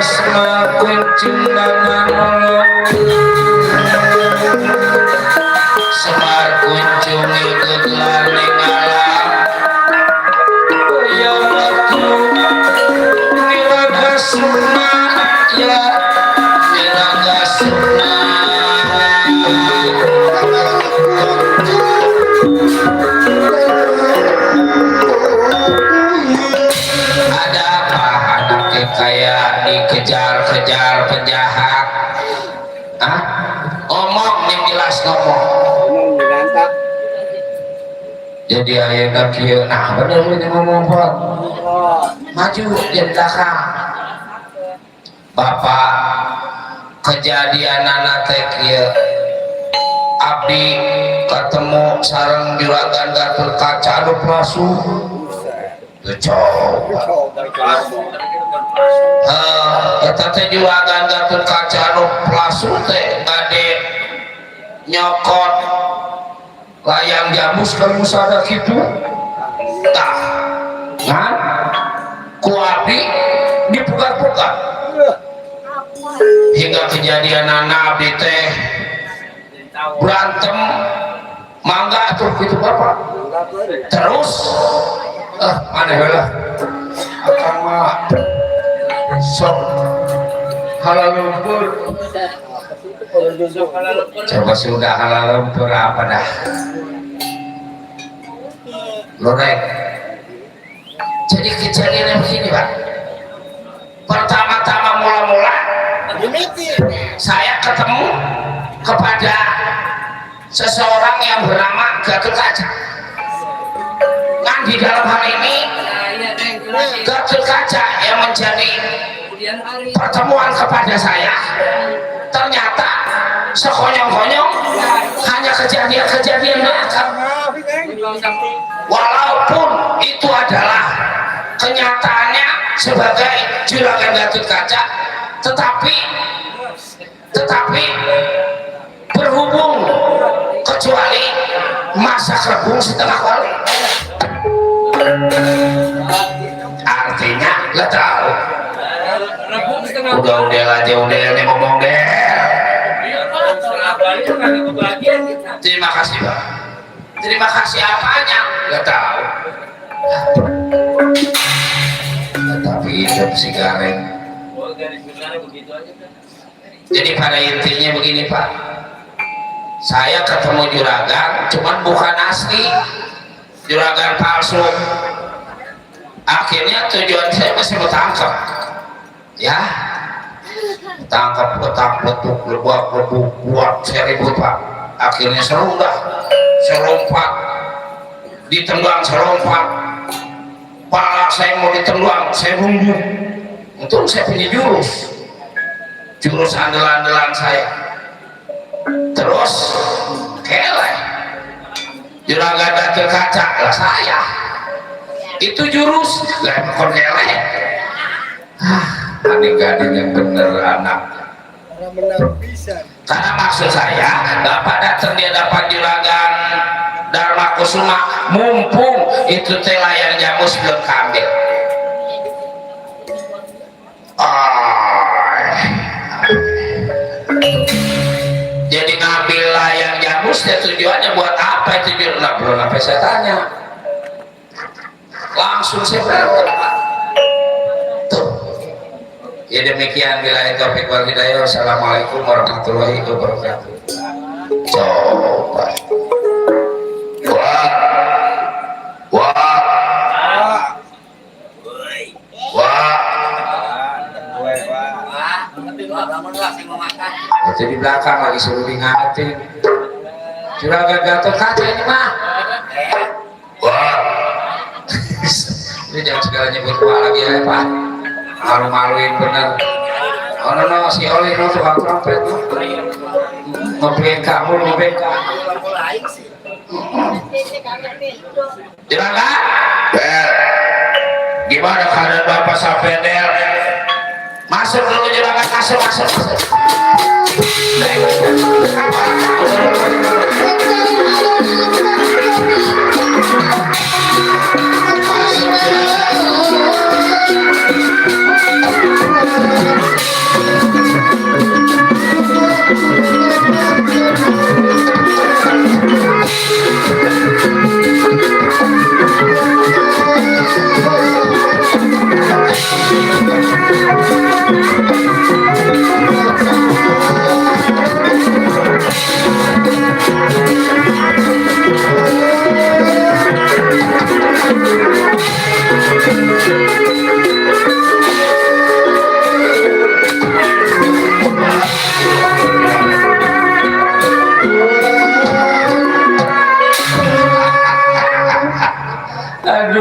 semar kuncung semar kuncung ikut lari ngalah ya waktu niraga sukma ya niraga sukma ada apa anaknya kayak dikejar-kejar penjahat ngomong nih jelas ngomong jadi ayah kieu nah bener ini ngomong Pak maju di belakang Bapak kejadian anak teh kieu abdi ketemu sareng juragan Gatot Kaca anu plasu teu coba eta teh juragan Gatot Kaca anu plasu teh bade nyokot layang jamus kalau musada gitu tah kan ku abdi dipugar-pugar hingga kejadian anak abdi teh berantem mangga tuh gitu Bapak terus aneh lah akan mah sok halal lumpur coba sudah halal lumpur apa dah lorek jadi kejadiannya begini Pak pertama-tama mula-mula saya ketemu kepada seseorang yang bernama Gatot Kaca kan di dalam hal ini Gatot Kaca yang menjadi pertemuan kepada saya ternyata sekonyong-konyong hanya kejadian-kejadian belakang walaupun itu adalah kenyataannya sebagai juragan Gatot Kaca tetapi berhubung kecuali masak rebung setengah kali artinya gak tahu udah aja udah nih ngomong deh terima kasih Pak terima kasih apanya gak tahu tapi hidup si Gareng jadi pada intinya begini Pak saya ketemu juragan cuman bukan asli juragan palsu akhirnya tujuan saya masih bertangkap ya tangkap letak-letuk lebak-lebuk buat saya ribut Pak akhirnya serompat ditendang serompat pala saya mau ditendang saya runjuk untung saya punya jurus andalan saya terus keleh juragan Gatot Kaca lah saya itu jurus lah bukan keleh adik-adik yang bener anak karena maksud saya Bapak datang di hadapan juragan Dharma Kusuma mumpung itu teh layang jamus belum kambil jadi ngambil layang jamus ya tujuannya buat apa itu jurnal belum apa saya tanya langsung saya berangkat Pak tuh ya demikian billahi taufiq wal hidayah wassalamualaikum warahmatullahi wabarakatuh coba jadi di belakang lagi suruh diingatin juragan Gatot Kaca ini mah wah ini jangan segala nyebut gua lagi ya Pak malu-maluin bener oh no si Oli no tukang trompet ngebeka juragan gimana keadaan Bapak sampai der masuk dulu juragan masuk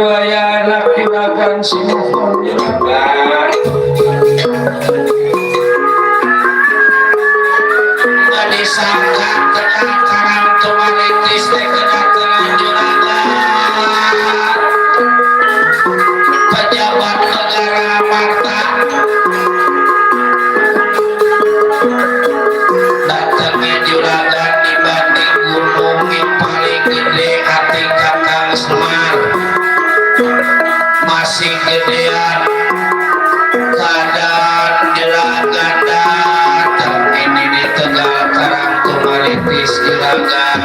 aya anak juragan sinupun juragan disangka kedatangan tumalitis kedatangan juragan pejabat negara Marta datangnya juragan dibanding gunung yang paling gede hati Kakang Semar masih gedean keadaan juragan datang ini di Tegal Karang tumaritis juragan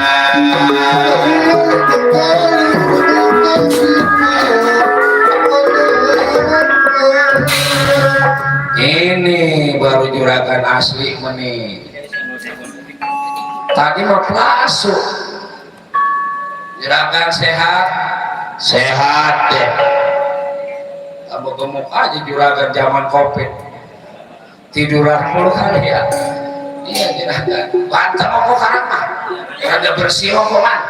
ini baru juragan asli meni tadi mau plasuk juragan sehat sehat deh kamu gemuk aja juragan zaman covid tiduran mulu kali ya iya juragan banteng kok karang mah ada bersih kok man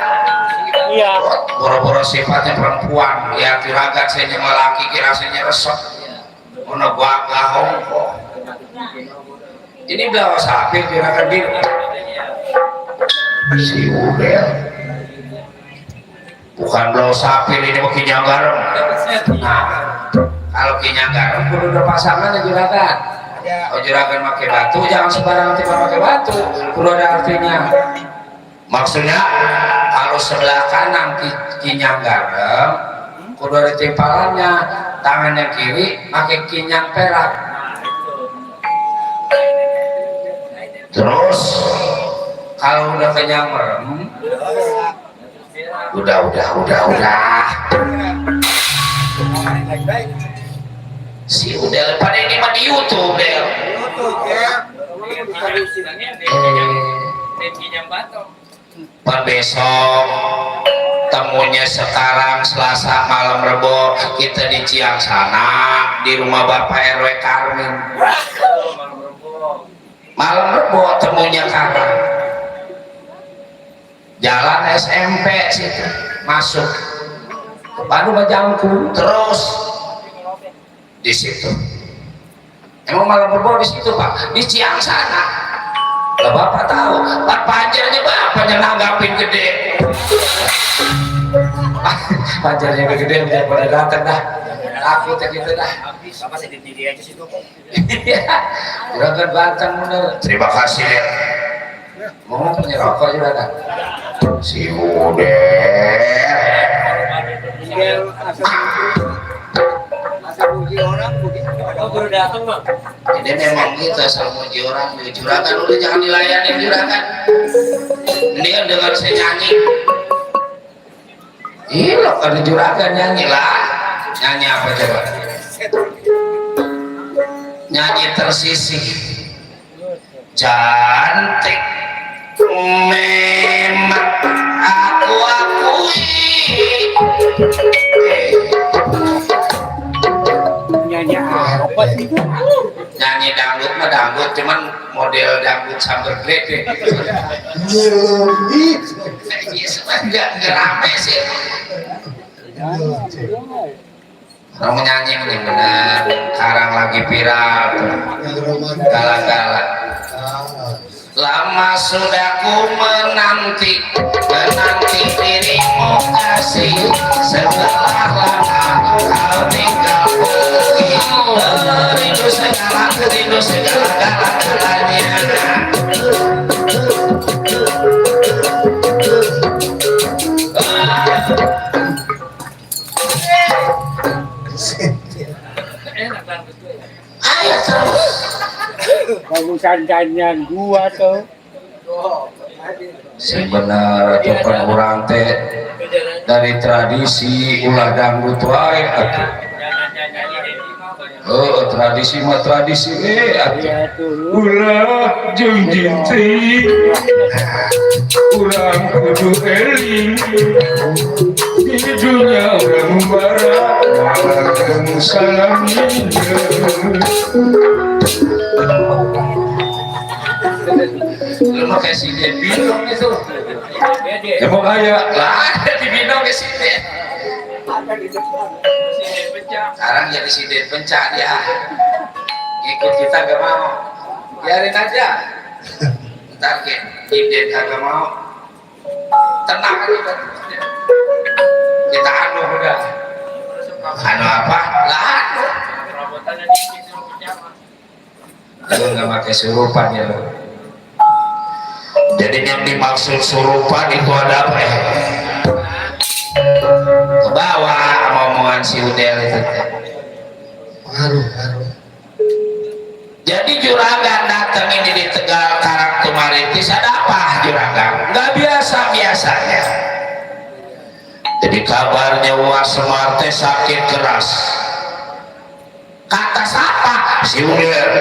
iya boro-boro sifatnya perempuan ya juragan saya nyama laki kira saya resok ono gua lahong kok ini belah sapi juragan diri si Udel bukan belah sapi ini mau kinyang garam nah kalau kinyang garam kudu udah pasangan ya juragan oh juragan pakai batu jangan sembarangan tiba pakai batu kudu ada artinya maksudnya kalau sebelah kanan kinyang garam kudu ada timpalannya tangan yang kiri pakai kinyang perak terus kalau udah kenyang merem udah si udah pada ini mah di YouTube Del per besok temunya sekarang Selasa malam Rebo kita di Ciangsana di rumah Bapak RW Karmin malam Rebo temunya Karang jalan SMP situ masuk baru Bajangku terus di situ emang malam Rebo di situ Pak di Ciangsana lah Bapak tahu Pak pajarnya Bapaknya nanggapin gede pajarnya gede udah pada datang dah aku gitu dah Bapak sedih diri aja situ juragan banteng bener terima kasih ya mau punya rokok juragan si Udel asal muji orang ini memang gitu asal muji orang juragan udah jangan dilayanin juragan ini kan dengan saya nyanyi iya kalau juragan nyanyi lah nyanyi apa coba nyanyi tersisih cantik memang aku akui nyanyi apa sih nyanyi dangdut mah dangdut cuman model dangdut sambil gede nggak rame sih orang menyanyi benar Karang lagi viral galak-galak lama sudah ku menanti dirimu kasih setelah lama kau tinggal pergi rindu segala galanya ayo terus bagusan danyan gua tuh sebenarnya tuh orang teh dari tradisi ulah dangdut wae atuh oh tradisi mah tradisi atuh ulah jeung jinting urang kudu eling di dunia orang barat salam lu mau kasih dia bingung itu emang ayah lah ada di bingung ke sini Sekarang jadi siden pencak dia. Ikut kita gak mau. Biarin aja. Ntar siden kagak mau. Tenang aja. Kita anu udah. Anu apa? Lah anu. Lu nggak pakai surupan ya lo. Jadi yang dimaksud surupan itu ada apa ya? Ke bawah sama omongan si Udel itu. Haru. Jadi juragan datang ini di Tegal Karang Tumaritis, ada apa juragan? Nggak biasa-biasanya. Jadi kabarnya Wah Semar teh sakit keras. Kata siapa? Si Udel.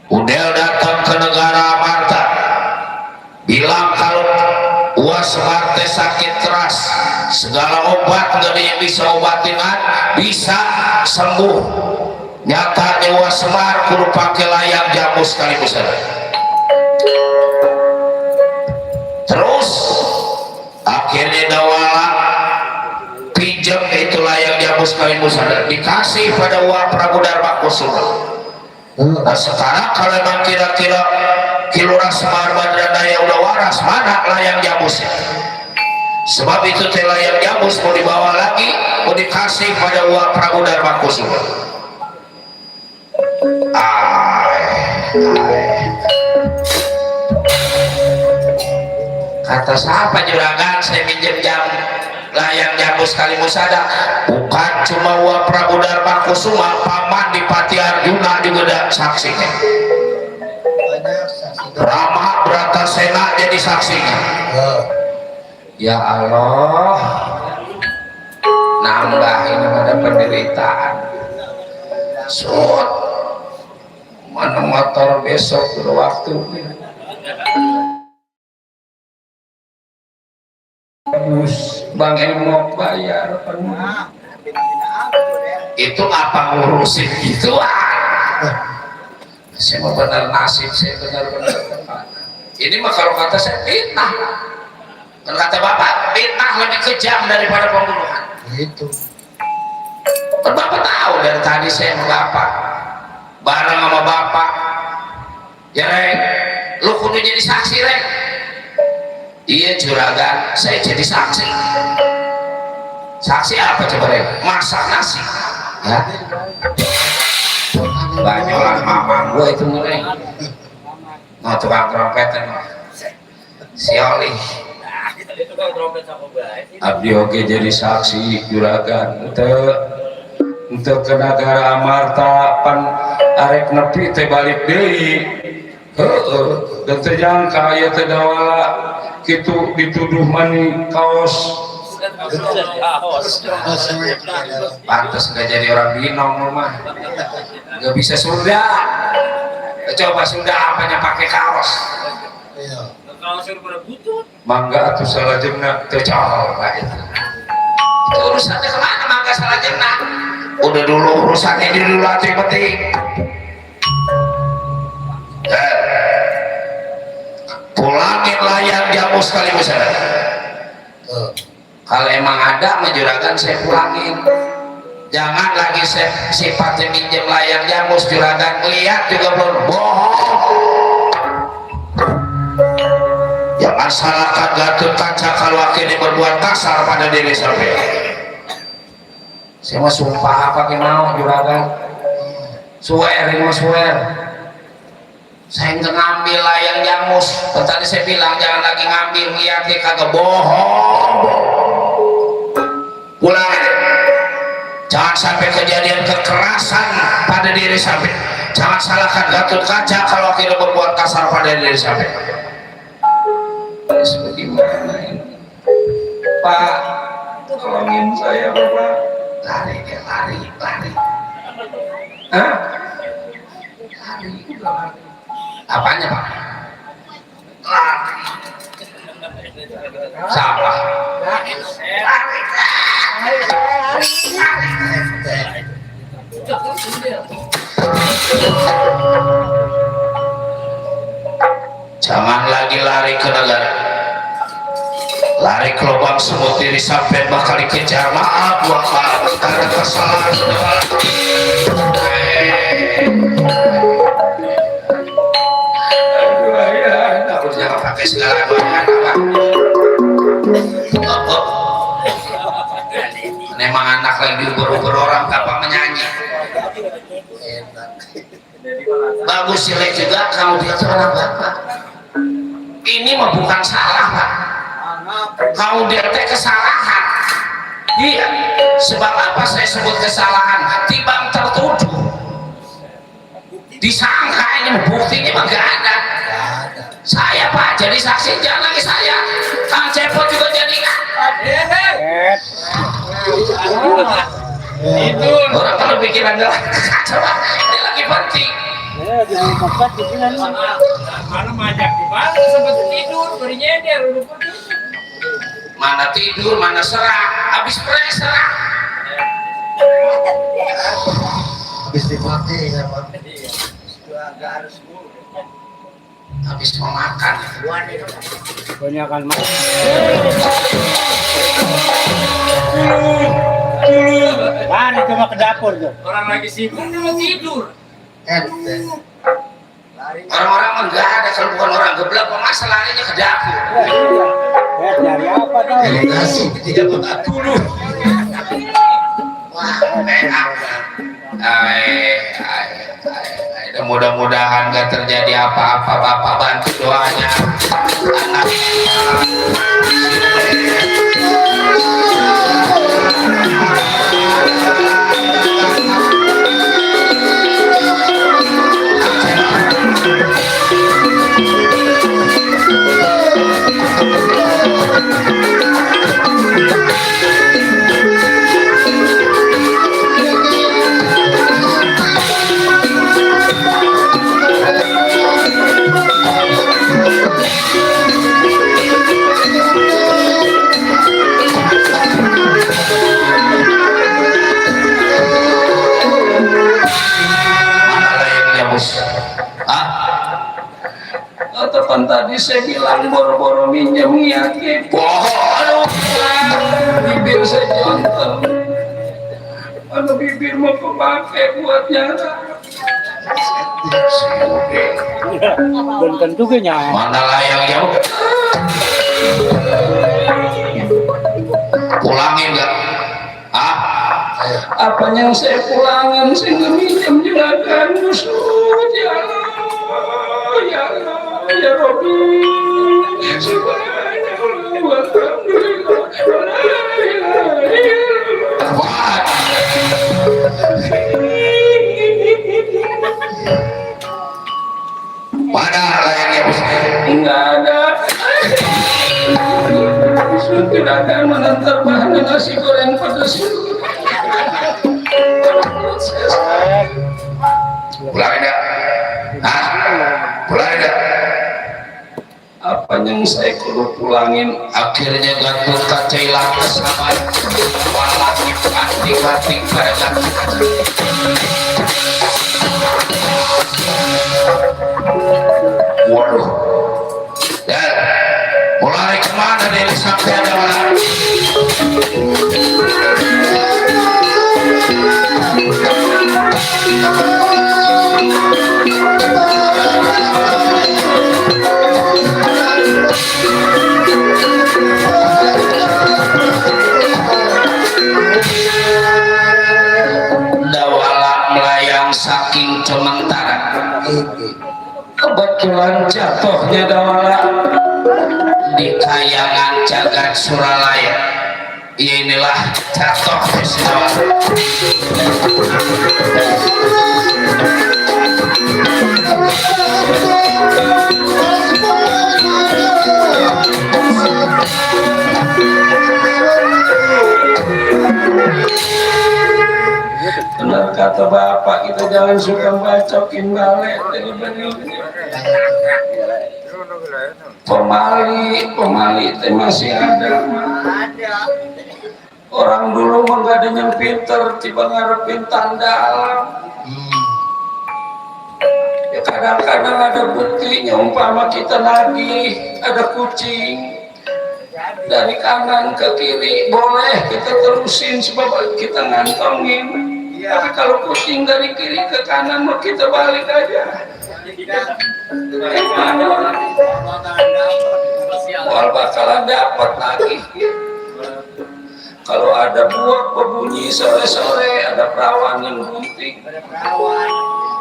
Udel datang ke negara Amarta, bilang kalau Wah Semar teh sakit keras, segala obat nggak ada yang bisa obatin, bisa sembuh. Nyatanya Wah Semar kudu pakai layang jamu sekali besar. Terus akhirnya Dawala pinjam itu layang jamu sekali besar, dikasih pada Wah Prabu Darma Kusuma. Nah sekarang kalau memang kira-kira Kilurah Semar Badranaya udah waras, mana layang jamusnya? Sebab itu teh layang jamus mau dibawa lagi, mau dikasih pada Wah Prabu Darma Kusuma. Kata siapa juragan saya minjem jam layang jamus sekali musada? Bukan cuma Wah Prabu Darma Kusuma, paman di Pati Arjuna juga ada saksinya. Rama Bratasena jadi saksinya. Ya Allah, nambah ini ada penderitaan. Mana motor besok waktu Bang Emok bayar pernah. Itu ngapa ngurusin gituan? Saya mau benar nasib saya benar-benar. Ini mah kalau kata saya fitnah. Kalau kata bapak fitnah lebih kejam daripada pembunuhan. Itu. Kan bapak tahu dari tadi saya mau bapak bareng sama bapak. Ya Reng, lu kudu jadi saksi Reng. Iya juragan, saya jadi saksi. Saksi apa coba Reng? Masak nasi. Ya. Banyolan mamang gue itu mulai mau tukang trompetan si Oli abdi oge jadi saksi juragan untuk ke negara Amarta pan arek nepi teh balik deui dan terjangka aya teh Dawala kitu dituduh mani kaos pantas gak jadi orang binong mah gak bisa Sunda. Coba Sunda apanya pakai kaos mangga atau salah jenak coba itu urusannya kemana mangga salah jenak udah dulu urusannya di dulu hati penting pulangin layang jamu sekali besar. Kalau emang ada menjuragan saya pulangin. Jangan lagi sifatnya minjem layang jamus juragan lihat juga belum bohong. Jangan salahkan Gatot Kaca kalau akhirnya berbuat kasar pada diri sampai. Saya mau sumpah apa mau juragan. Swear, ini mau swear. Saya nggak ngambil layang jamus. Tadi saya bilang jangan lagi ngambil lihatnya kagak bohong. Pulang aja. Jangan sampai kejadian kekerasan pada diri sampai. Jangan salahkan Gatot Kaca kalau akhirnya berbuat kasar pada diri sampai. Bagaimana ini? Pak, tolongin saya Bapak. Lari. Hah? Lari. Apanya Pak? Lari. Siapa? Jangan lagi lari ke negara. lari ke lubang semut diri sampai bakal dikejar. Maaf karena kesalahan aku jangan pakai segala memang anak lagi diuber-uber orang gampang menyanyi. Bagus jelek juga kalau dia seorang bapak. Ini mah bukan salah Pak, kalau dia teh kesalahan. Iya, sebab apa saya sebut kesalahan? Timbang tertuduh disangka, ini buktinya mah gak ada. Saya Pak jadi saksi, jangan lagi saya. Kang Cepot juga jadi kan. Itu orang kalau pikiran kacau, ini lagi penting. Malam ajak di mana sempat tidur, bernyender udah pergi. Mana tidur, mana serak, habis pres serak. Habis dipakai ya Pak. Habis mau makan. Banyakan makan. Kan itu mah ke dapur tuh. Orang lagi sibuk mau tidur. Orang-orang enggak ada, kalau bukan orang geblek masalahnya ke dapur. Nyari apa tau? Delegasi dia Dulu. Wah, mudah-mudahan gak terjadi apa-apa. Bapak bantu doanya. Anak teman tadi saya bilang boro-boro minjem yakin bohong, bibir saya jontel, mana bibir mau kepake buat nyara. Belum tentu kayaknya. Mana layang jauh, pulangin gak? Apa yang saya pulangin, saya ngeminjem juragan musuh. Ya Allah, ya Rabbi, subhanallah walhamdulillah wala ilaha illallah. Mana layaknya enggak ada. Tidak akan menantar bahan nasi goreng pedas. Pulang enggak? Pulang enggak? Apa yang saya kudu pulangin? Akhirnya gantung kacailah sama walau kating-kating pada waduh. Dan mulai kemana dari sampai ada mana? Dawala melayang saking cementara. Kebetulan jatuhnya Dawala di kayangan jagat Suralaya. Inilah jatuh Dawala. Benar kata bapak, kita jangan suka bacokin balik dari benih. Pemali itu masih ada. Orang dulu mah gak ada yang pinter, tiba ngarepin tandal. Ya kadang-kadang ada buktinya, umpama kita lagi ada kucing. dari kanan ke kiri boleh kita terusin sebab kita ngantongin, tapi kalau kucing dari kiri ke kanan mau kita balik aja. Wal bakalan dapat lagi. Kalau ada buah berbunyi sore-sore, ada perawan yang bunting.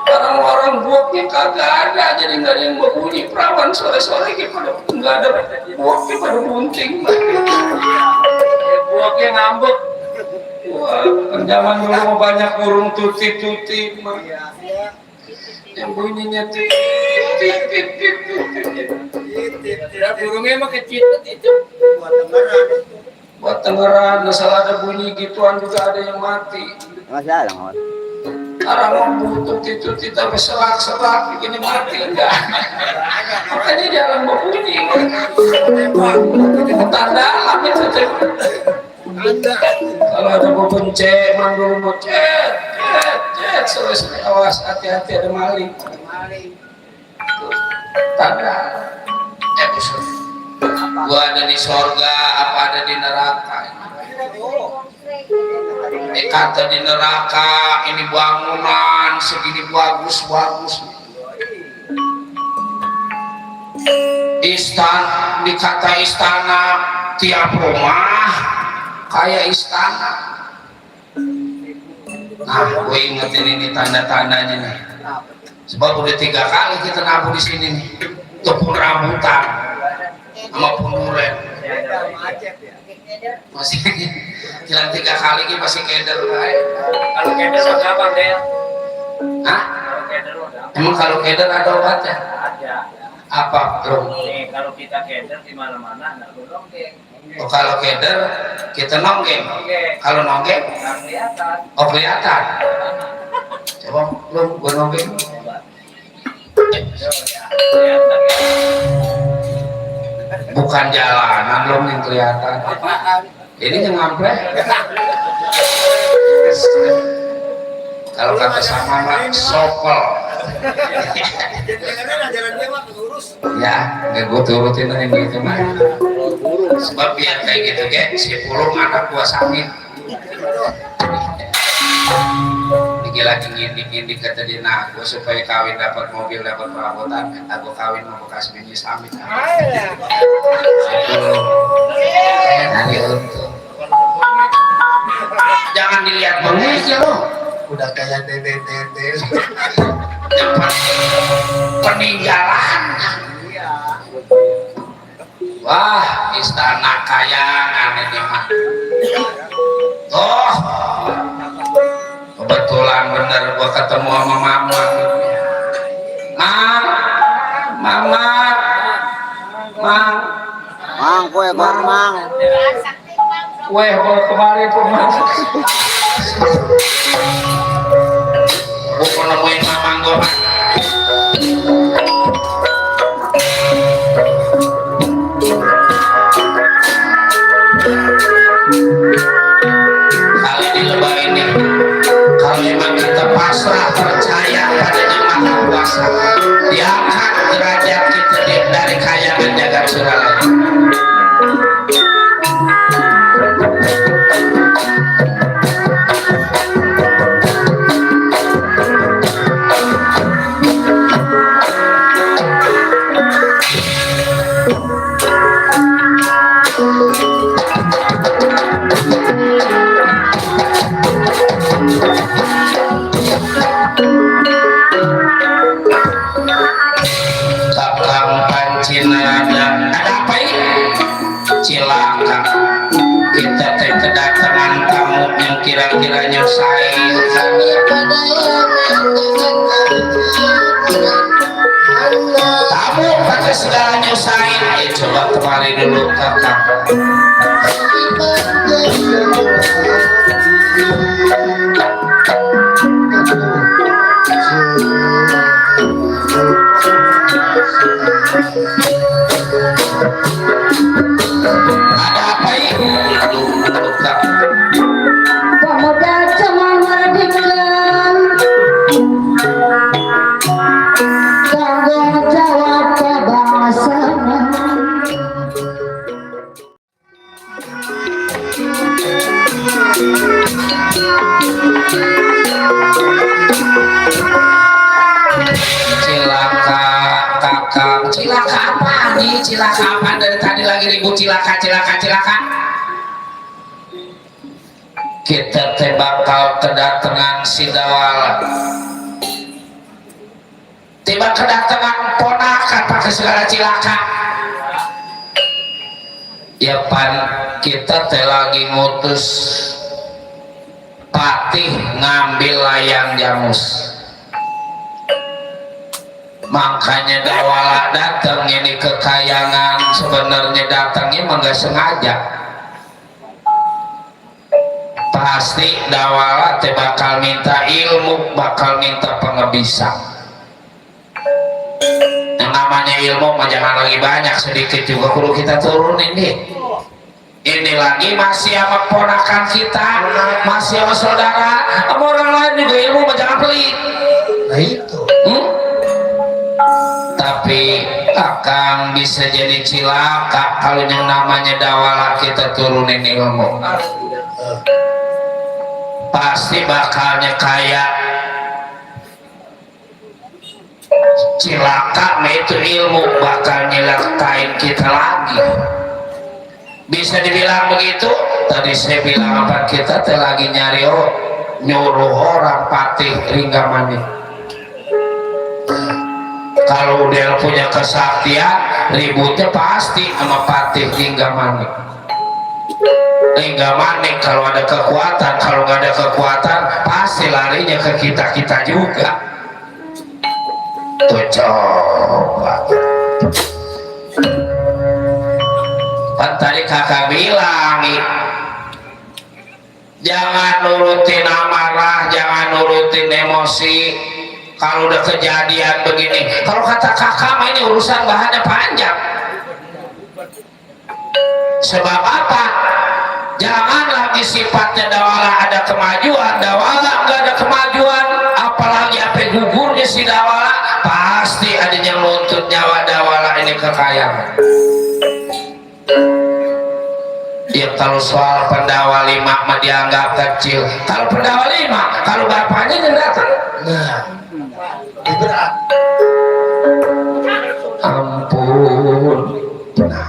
Orang-orang buahnya kagak ada, jadi nggak ada yang berbunyi. Perawan sore-sore pada nggak ada buahnya pada bunting. Buahnya ngambek. Wah, kan zaman dulu banyak burung tuti-tuti. Yang bunyinya burungnya emang kecil itu buat tengeran, asal ada bunyi gituan juga ada yang mati. Masih ada Orang butuh itu tapi serak-serak begini mati enggak. Makanya jangan berbunyi. Tanda alam itu kalau ada bebenceng, manggul cet, selesai awas hati-hati ada maling. Tanda. Gua ada di sorga, apa ada di neraka? Kata di neraka ini bangunan segini bagus-bagus. Dikata istana tiap rumah kayak istana. Nah, gue ingetin ini tanda-tandanya nih. Sebab udah 3 kali kita nabuh di sini nih. Tepung rambutan sama punduren. Masih jalan 3 kali kita masih keder. Kalau keder ada apa Del? Hah? Emang kalau keder ada obatnya? Ada. Apa lo? Nih, kalau kita keder di mana-mana nggak perlu nonggeng. Oh, kalau keder kita nonggeng. Kalau nonggeng? Nggak kelihatan. Oh, kelihatan. Coba lo gue nonggeng. Kelihatan. Bukan jalanan lo yang kelihatan. Ini yang ngampleh. Kalau kata sama mak sopel. Ya, nggak gue turutin aja gitu mah. Sebab biar kayak gitu kayak si pulung anak gua sakit. Dikit lagi gini kata dia, nah gua supaya kawin dapat mobil dapat perabotan, aku kawin mau bekas bini samit. Jangan dilihat bengis ya lo. Udah kayak dede. Tempat peninggalan. Wah, istana kayangan ini mah. Oh, kebetulan bener gua ketemu sama mama. Mang, kue bang, mang. Weh, bawa kemari pun masuk. Gua nemuin mama gua. Kali di lebah ini, kalau memang kita pasrah percaya pada Yang Maha Kuasa, diangkat derajat kita dari kayangan jagat surala. Kakang Pancinada, ada apa ini? Cilaka, kita kedatangan tamu yang kira-kira nyusahin. Tamu pakai segala nyusahin. Ayo coba kemari dulu kakak. Ada apa ini? Aduh, kak. Pemuda cuma merdeka, tanggung jawab kebangsaan. cilaka apa dari tadi lagi ribut cilaka. Kita teh bakal kedatangan si Dawala. Tiba kedatangan ponakan pakai segala cilaka. Ya pan kita teh lagi ngutus patih ngambil layang jamus. Makanya Dawala datang ini ke kayangan, sebenarnya datangnya mah nggak sengaja. Pasti Dawala teh bakal minta ilmu, bakal minta pengebisa. Yang namanya ilmu mah jangan lagi banyak, sedikit juga perlu kita turunin nih. Ini lagi masih sama ponakan kita, masih sama saudara, sama orang lain juga ilmu mah jangan pelit. Nah itu. Tapi akan bisa jadi cilaka kalau yang namanya Dawala kita turunin ilmu. Pasti bakalnya kayak cilaka, itu ilmu bakal nyelakain kita lagi. Bisa dibilang begitu. Tadi saya bilang apa, kita lagi nyuruh orang patih Ringgamani. Kalau udah punya kesaktian, ributnya pasti sama patih Ringgamani. Ringgamani kalau ada kekuatan, kalau nggak ada kekuatan pasti larinya ke kita juga. Tuh coba. Kan tadi kakak bilang, jangan nurutin amarah, jangan nurutin emosi. Kalau udah kejadian begini, kalau kata kakak mah ini urusan bahannya panjang. Sebab apa? Jangan lagi sifatnya Dawala ada kemajuan, Dawala nggak ada kemajuan, apalagi apa gugurnya si Dawala, pasti adanya nuntut nyawa Dawala ini kekayaan. Ya kalau soal pendawa 5 mah dianggap kecil. Kalau pendawa 5, kalau bapaknya yang datang, Nah, ini berat. ampun. Nah,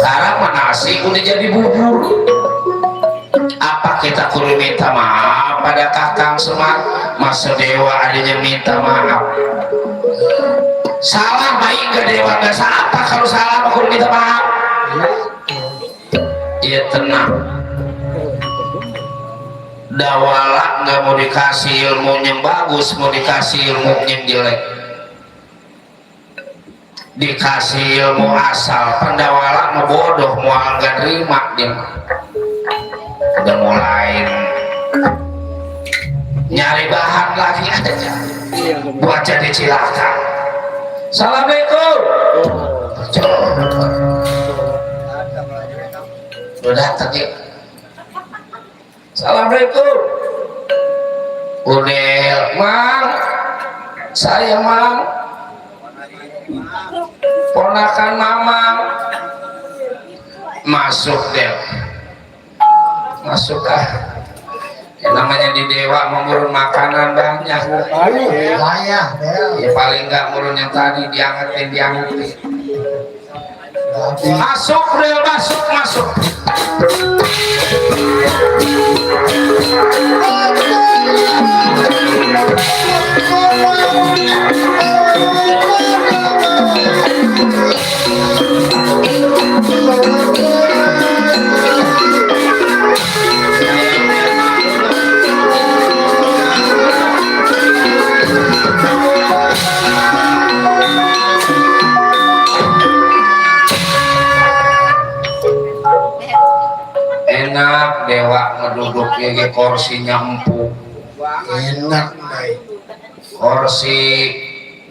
sekarang nasi udah jadi bubur. Apa kita kudu minta maaf pada Kakang Semar? Masa dewa adanya minta maaf? Salah baik ke dewa nggak salah. Kalau salah kudu minta maaf. Iya tenang. Dawala nggak mau dikasih ilmu yang bagus, mau dikasih ilmu yang jelek. Dikasih ilmu asal, pendawala mau bodoh, mau nggak terima dia. Udah mulai nyari bahan lagi aja buat jadi cilaka. Assalamualaikum. Udah datang ya. Assalamualaikum. Udah, Mang. Saya Mang. Ponakan Mamang. Masuk deh. Masuk ah. Ya, namanya di dewa mengurun makanan banyak. Banyak, Ya paling nggak murun yang tadi diangetin. Masuk Del, masuk. Enak dewa ngeduduk di kursinya empuk. enak, baik. Kursi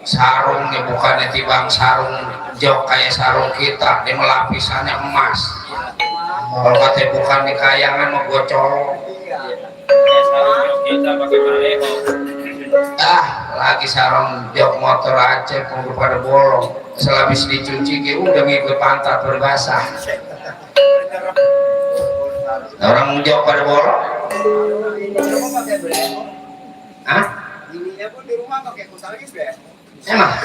sarungnya bukannya tibang sarung jok kayak sarung kita, dia melapisannya emas. Kalau katanya bukan di kayangan mau gua colok. Lagi sarung jok motor aja pun pada bolong. Selabis dicuci dia udah ngikut pantat berbasah. Orang jok pada bolong. Hah? Ininya pun di rumah pakai kusalgis deh. Emang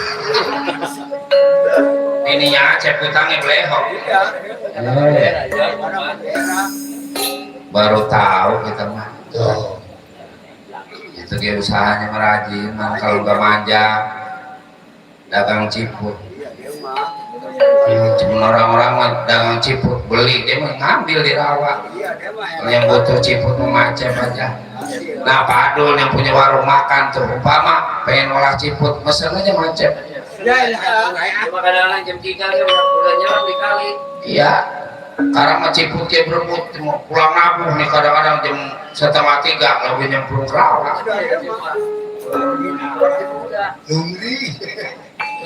ininya cek utangnya belehok. Iya. Baru tahu kita mah. Tuh. Itu dia usahanya merajin, kalau nggak manja dagang ciput. Iya, dia mah. Cuma orang-orang dagang ciput beli dia mah ngambil di rawa. Iya, dia mah. Kalau yang butuh ciput memacem aja. Nah Pak Adul yang punya warung makan tuh umpama pengen olah ciput mesen aja macet. Ya, Cuma kadang-kadang jam 3 udah jalan di kali. Iya, karena mah ciput kayak berebut mau pulang nabuh nih kadang-kadang jam 2:30 lagi nyemplung ke rawa. Nungri.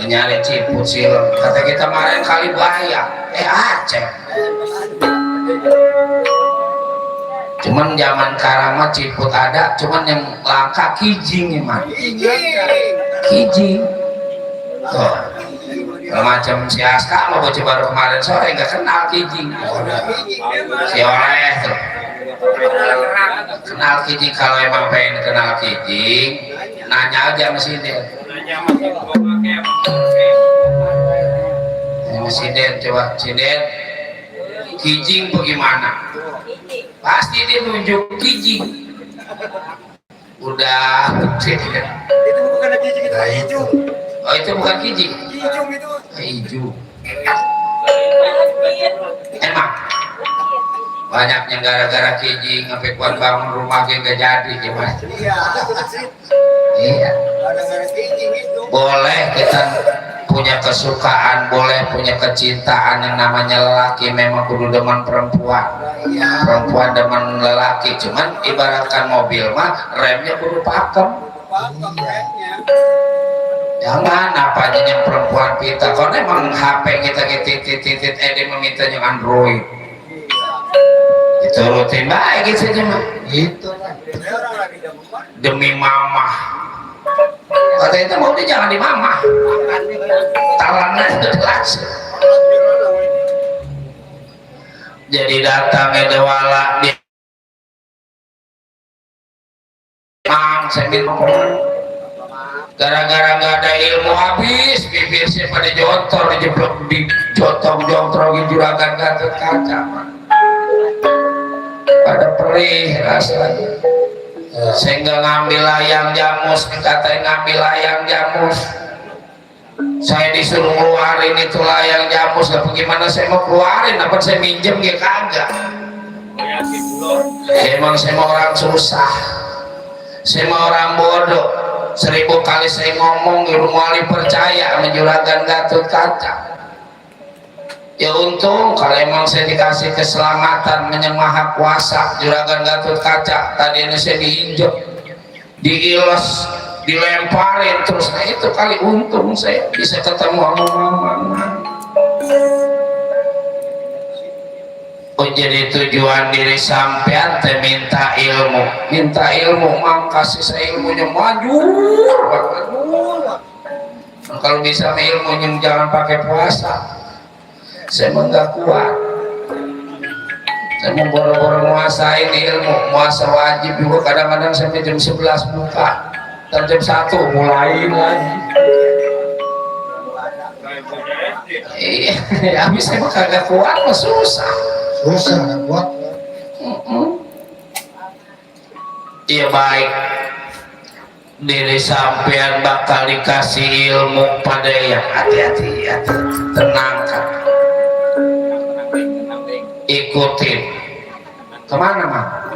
Nyari ciput sih kata kita kemarin kali bahaya Aceh. Cuman zaman sekarang mah ciput ada, cuman yang langka kijing emang. Kijing. Tuh. Macam si Aska lo baca baru kemarin sore nggak kenal kijing. Si Oleh tuh. Kenal kijing kalau emang pengen kenal kijing, nanya aja mesin dia. Mesin coba Sinden kijing bagaimana? Pasti dia nunjuk kijing. Udah Itu bukan kijing, itu hijau. oh itu bukan kijing. Hijau itu. Hijau. Emang banyaknya gara-gara kijing sampai kuat bangun rumah gak jadi gimana? Iya. Iya. Ada kijing itu. Boleh kita punya kesukaan, boleh punya kecintaan yang namanya lelaki, memang kudu demen perempuan. Perempuan demen lelaki, cuman ibaratkan mobil mah remnya kudu pakem. Jangan apa aja yang perempuan kita, kalau emang HP kita titit dia meminta yang Android. Itu rutin baik gitu aja mah. Itu lah. Demi mama. Kata itu mau dia jangan di mama. Talannya jelas. Jadi datang edewala dia mang sambil ngomong gara-gara nggak ada ilmu habis bibir saya pada jontor dijeblok di jotong-jontrongin juragan Gatot Kaca pada perih rasanya. Sehingga ngambil layang jamus, dikatain ngambil layang jamus. Saya disuruh keluarin itu layang jamus, lah bagaimana saya mau keluarin? Apa saya minjem ya kagak? Emang saya mau orang susah, saya mau orang bodoh. 1000 kali saya ngomong, Ibu Mali percaya menjuragan Gatot Kaca. Ya untung kalau emang saya dikasih keselamatan yang maha kuasa juragan Gatot Kaca, tadi ini saya diinjek, diilos, dilemparin terus. Nah itu kali untung saya bisa ketemu sama mama. Oh jadi tujuan diri sampean teh minta ilmu mang kasih saya ilmunya manjur banget. Kalau bisa ilmunya jangan pakai puasa. Saya nggak kuat. Saya mau boro-boro menguasain ilmu, muasa wajib juga kadang-kadang sampai jam 11 buka, dan jam 1 mulain lagi. Iya, habis saya mah kagak kuat, mah susah. Susah nggak kuat. Iya baik. Diri sampean bakal dikasih ilmu pada yang hati-hati, tenangkan. Ikutin kemana mah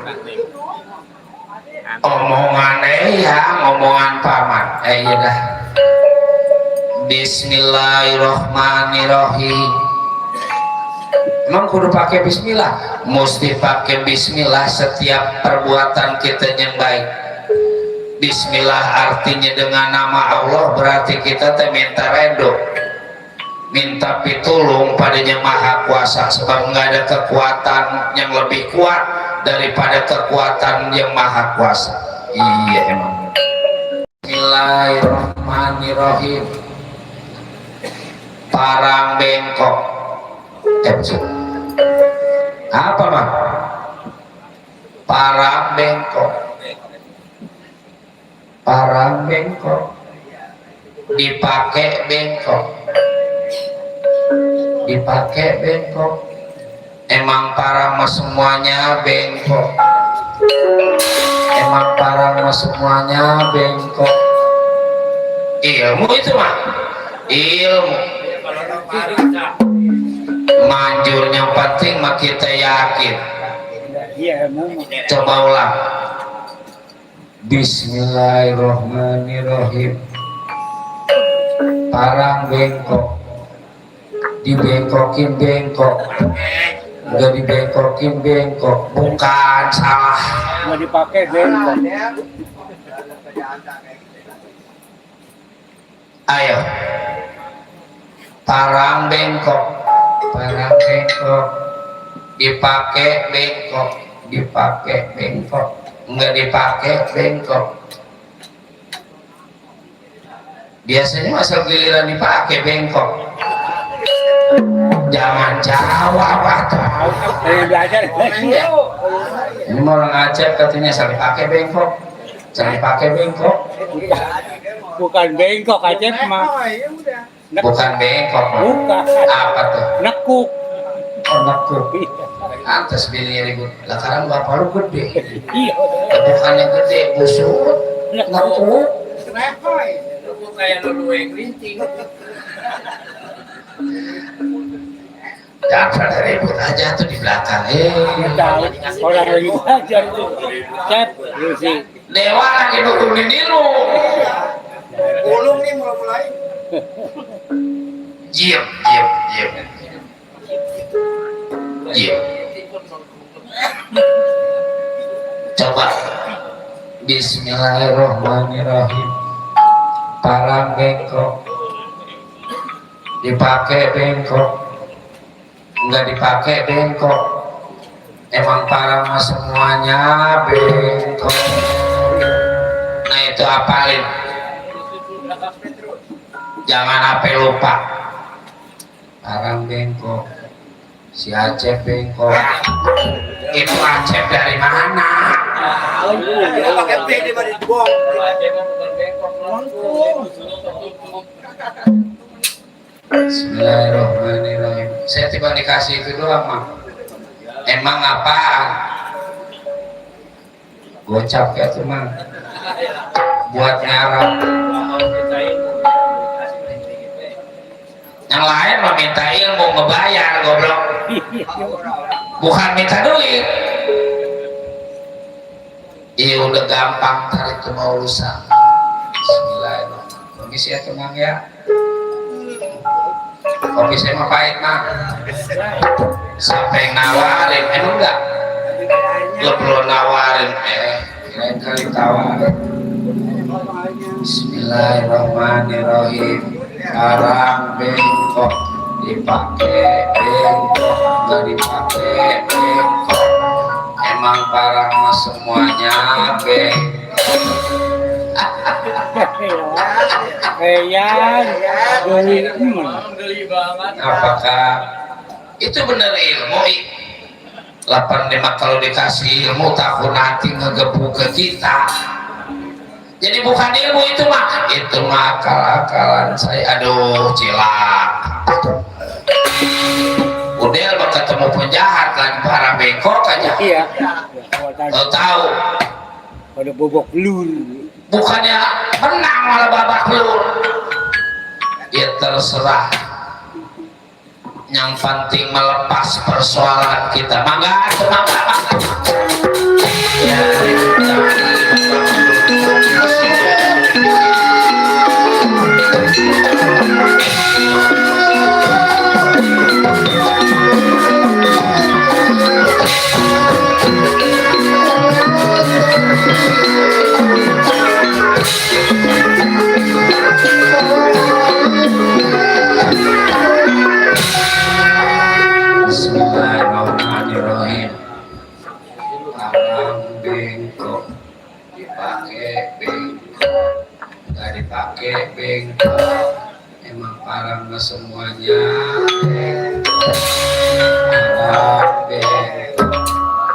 omongannya ya ngomongan paman iya dah. Bismillahirrohmanirrohim. Emang kudu pakai bismillah? Mesti pakai bismillah setiap perbuatan kita yang baik. Bismillah artinya dengan nama Allah, berarti kita minta redo, minta pitulung padanya maha kuasa, sebab nggak ada kekuatan yang lebih kuat daripada kekuatan yang maha kuasa. Iya emang. Bismillahirrahmanirrahim. Parang bengkok. Apa mah? Parang bengkok. parang bengkok, dipakai bengkok, dipakai bengkok. Emang parang mah semuanya bengkok, emang parang mah semuanya bengkok. Ilmu itu mah ilmu, manjurnya penting mah kita yakin. Iya, emang. Coba ulang. Bismillahirrohmanirrohim. Parang bengkok, dibengkokin bengkok, udah dibengkokin bengkok, bukan salah. Mau dipakai bengkok. Ayo, parang bengkok, dipakai bengkok, dipakai bengkok, nggak dipakai bengkok. Biasanya asal giliran dipakai bengkok. Jangan jawab atau Belajar. ini mau orang Aceh katanya asal dipakai bengkok, asal dipakai bengkok. Bukan bengkok aja mah. Bukan bengkok, Mak. Bukan. Apa tuh? Nekuk. Oh, nekuk. Atas bini ribut. Lah sekarang bapak lu gede. Iya. Bukannya gede, busuk. Nekuk. Aku kayak lulu yang kerinting. Jangan pada ribut aja tuh di belakang. Tahu orang lagi belajar tuh. Cep, lu sih. Dewa lagi nurunin lu. Ulung nih mulai. Diam. Coba. Bismillahirrohmanirrohim. Parang bengkok, dipakai bengkok, nggak dipakai bengkok. Emang parang mah semuanya bengkok. Nah itu apalin. Jangan sampai lupa. Parang bengkok, si Aceh bengkok. Itu Aceh dari mana? Pakai P di bawah dibuang. Bismillahirrahmanirrahim. Saya tiba dikasih itu doang, Mak. Emang apaan? Gocap ya tuh, Mang. Buat ngarap. Yang lain mah minta ilmu, ngebayar, goblok. Bukan minta duit. Iya udah gampang tarik ke mau lusa. Bismillahirrahmanirrahim. Permisi ya tuh, Mang ya. Kopi saya mah pahit, Mang. Sampai nawarin, emang enggak? Lo perlu nawarin, kirain kali tawarin. Bismillahirrahmanirrahim. Parang bengkok, dipakai bengkok, nggak dipakai bengkok. Emang parang mah semuanya bengkok. Apakah itu benar ilmu? 85 kalau dikasih ilmu takut nanti ngegebuk ke kita. Jadi bukan ilmu itu mah, itu mah akal-akalan saya. Aduh cilak. Udah mau ketemu penjahat lagi para bengkok aja. Iya. Tahu. Pada bobok lur. Bukannya menang malah babak belur. Ya terserah. Yang penting melepas persoalan kita. Mangga. Ya, Bismillahirrahmanirrahim. Parang bengkok, dipakai bengkok, nggak dipakai bengkok. Emang parang mah semuanya bengkok. Parang bengkok,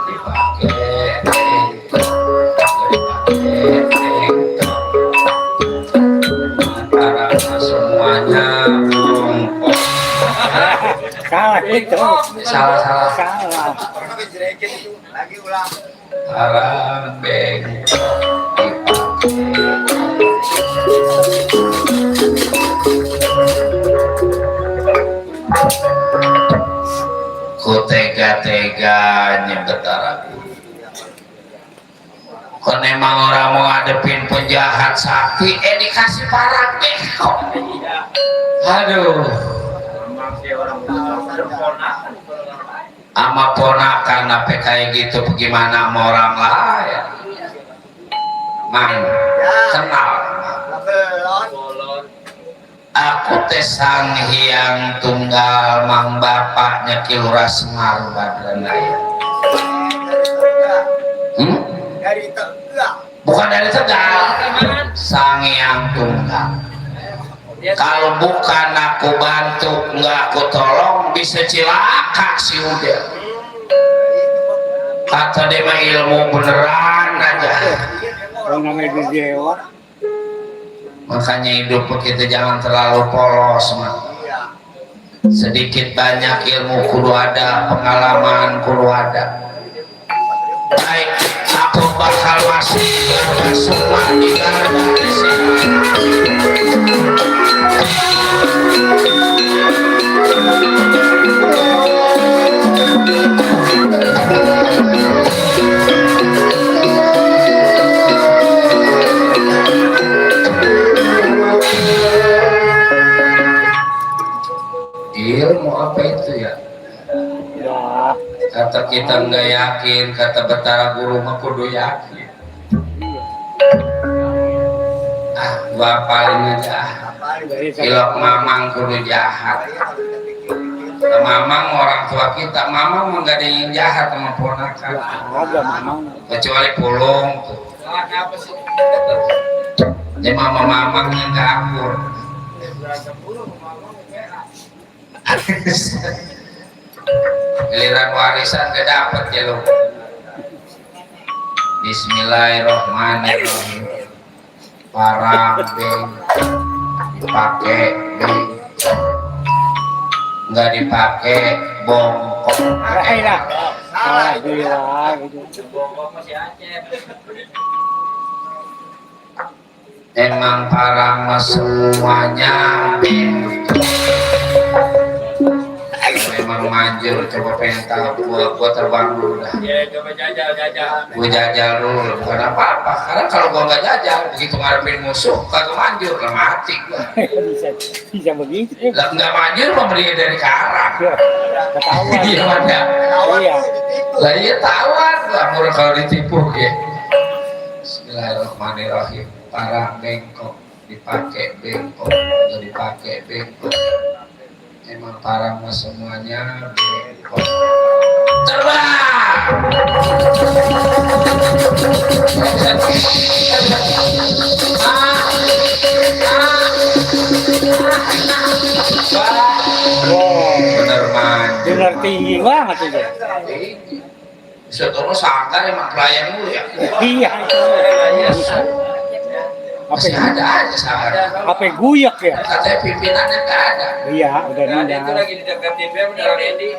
dipakai bengkok, nggak dipakai bengkok. semuanya bongkok. Salah itu. Salah. Salah. Orang ngejelekin itu lagi ulang. Parang bengkok ku tega-teganya betaraku. Kau emang orang mau ngadepin penjahat sapi, dikasih parang bengkok. Aduh, ama ponakan apa kayak gitu, bagaimana sama orang lain? Man, kenal. Aku teh sang hyang tunggal mang bapaknya Ki Lurah Semar Badranaya. Dari Tegal. Bukan dari Tegal, sang hyang tunggal. Kalau bukan aku bantu, nggak aku tolong, bisa cilaka si udah. Kata dia mah ilmu beneran aja. Orang namanya dewa. Makanya hidup kita jangan terlalu polos, mah. Sedikit banyak ilmu kudu ada, pengalaman kudu ada. Baik, aku bakal masuk semua di garda di sini. Ilmu apa itu ya? Ya. Kata kita nggak yakin, kata Betara Guru mah kudu yakin. Gua paling aja. Ilok mamang kudu jahat. Mamang orang tua kita, mamang mah nggak ada yang jahat sama ponakan. Ada mamang. Kecuali pulung tuh. Dia mamang yang nggak akur. Giliran warisan gak dapet ya lo. Bismillahirrohmanirrohim. Parang beng dipakai beng, nggak dipakai bongkok. Lah. Salah dia gitu. Emang parang mah semuanya beng. Memang manjur, coba pengen tahu gua terbang dulu dah. Ya, coba jajal. Gua jajal dulu, bukan apa-apa. Karena kalau gua nggak jajal, begitu ngarepin musuh, kagak manjur, lah mati gua. bisa begitu. Lah nggak manjur, memberi dari karang. Ketahuan. Iya ada. Iya. Lah iya tawar lah, murah kalau ditipu ya. Bismillahirrahmanirrahim. Parang bengkok dipakai bengkok, nggak dipakai bengkok. Emang parang mah semuanya bengkok. Terbang! Bener man. Benar tinggi banget itu. Bisa turun sangkar emang pelayan dulu ya. Iya. Masih ada aja sangkar. Apa guyak ya? Katanya pimpinannya nggak ada. Iya, udah Dan itu nanda. lagi di dekat TV beneran Endi.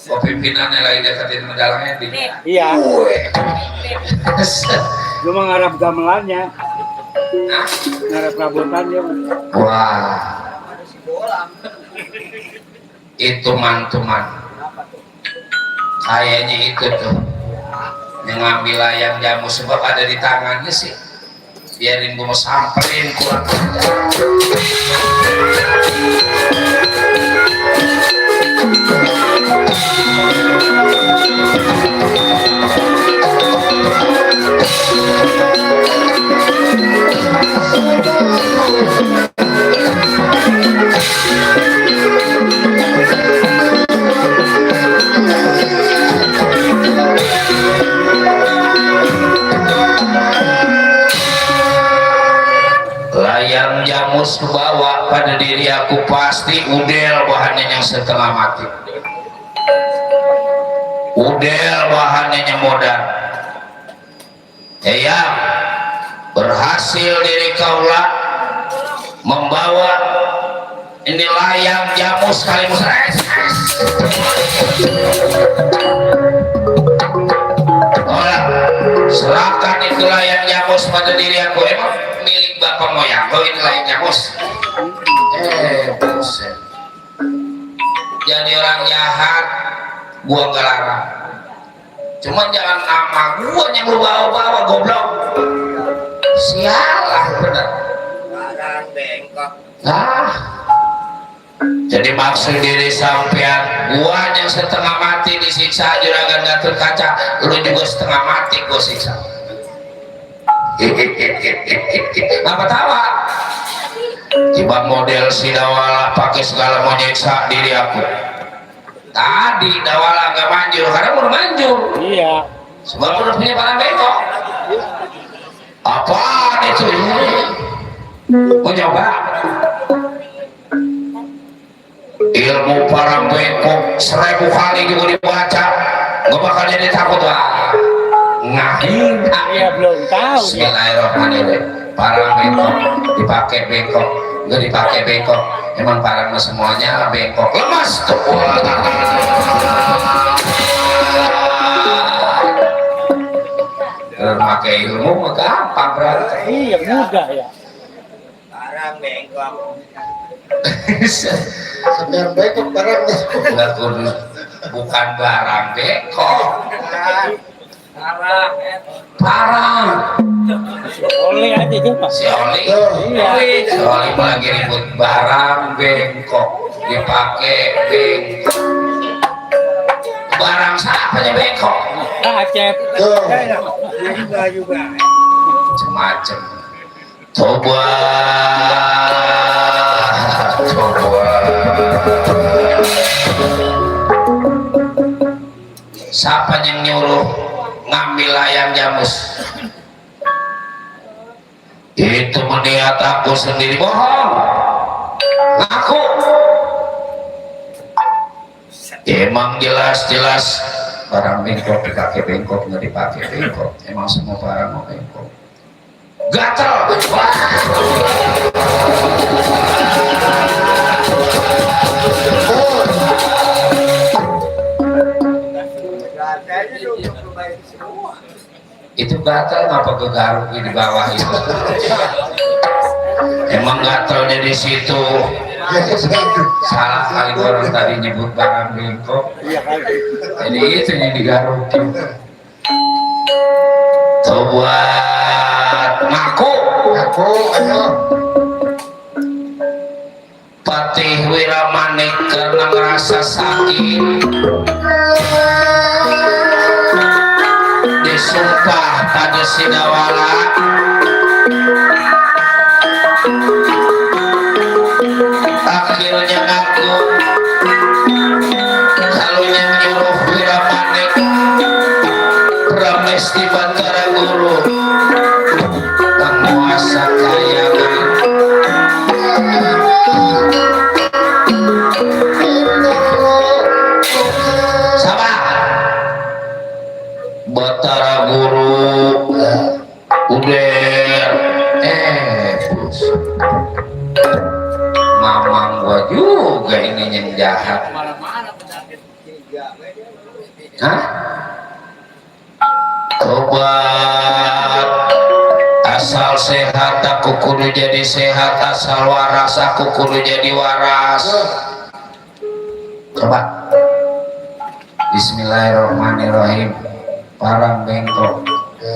Oh pimpinannya lagi deketin medalangnya di. Iya. Wih. Cuma ngarap gamelannya. Ngarap rabotannya. Wah. Itu mantuman. Kayaknya itu tuh yang ngambil ayam jamu, sebab ada di tangannya sih. Biarin gue mau samperin kurang. Layang jamus kebawa pada diri aku, pasti udel bahannya yang setengah mati. Udel bahannya modal. Ya, berhasil diri kaulah membawa ini layang jamus kali musres. Serahkan itu layang jamus pada diri aku. Emang milik bapak moyang lo ini layang jamus. Buset. Jadi orang jahat gua nggak larang, cuman jangan nama gua yang lu bawa-bawa goblok. Sialah bener. Barang bengkok. Jadi maksud diri sampean gua yang setengah mati disiksa juragan Gatot Kaca, lu juga setengah mati gua siksa. Apa tawa? Tiba model si Dawala pakai segala mau nyeksa diri aku. Tadi Dawala nggak manjur karena udah manjur. Iya. Sebab udah punya barang bengkok. Apaan itu? Mau nyoba? Ilmu parang bengkok 1000 kali juga dibaca, nggak bakal jadi takut lah. Ngahin. Iya belum tahu. Bismillahirrahmanirrahim. Parang bengkok dipakai bengkok, nggak dipakai bengkok. Emang parang semuanya bengkok. Lemas tuh. Pakai ilmu mah gampang berarti. Iya mudah ya. Barang bengkok. Sampai bengkok barangnya. Nggak kudu, bukan barang bengkok. Barang. Parang. Oleh aja coba. Si Oli. Iya. Si Oli lagi ribut barang bengkok dipakai bengkok. Barang siapa yang bengkok? Acep. Juga juga. Macam-macam. Coba. Siapa yang nyuruh ngambil layang jamus? Itu meniat aku sendiri. Bohong. Aku. Emang jelas-jelas barang bengkok dipakai bengkok, nggak dipakai bengkok. Emang semua barang mau bengkok. Gatel. Itu gatel ngapa kegaruk di bawah itu? Emang gatelnya di situ. Salah kali orang tadi nyebut barang bengkok. Jadi itu yang digarukin. Tuh buat ngaku. Aku, ayo. Patih Wiramanik karena ngerasa sakit disumpah pada si Dawala. Akhirnya ngaku kalau yang nyuruh Wiramanik Prames di Bantara Guru penguasa kayangan. Sama Batara Guru udah bus mamang gua juga ini yang jahat. Hah? Tobat asal sehat aku kudu jadi sehat, asal waras aku kudu jadi waras. Coba Bismillahirrahmanirrahim. Parang bengkok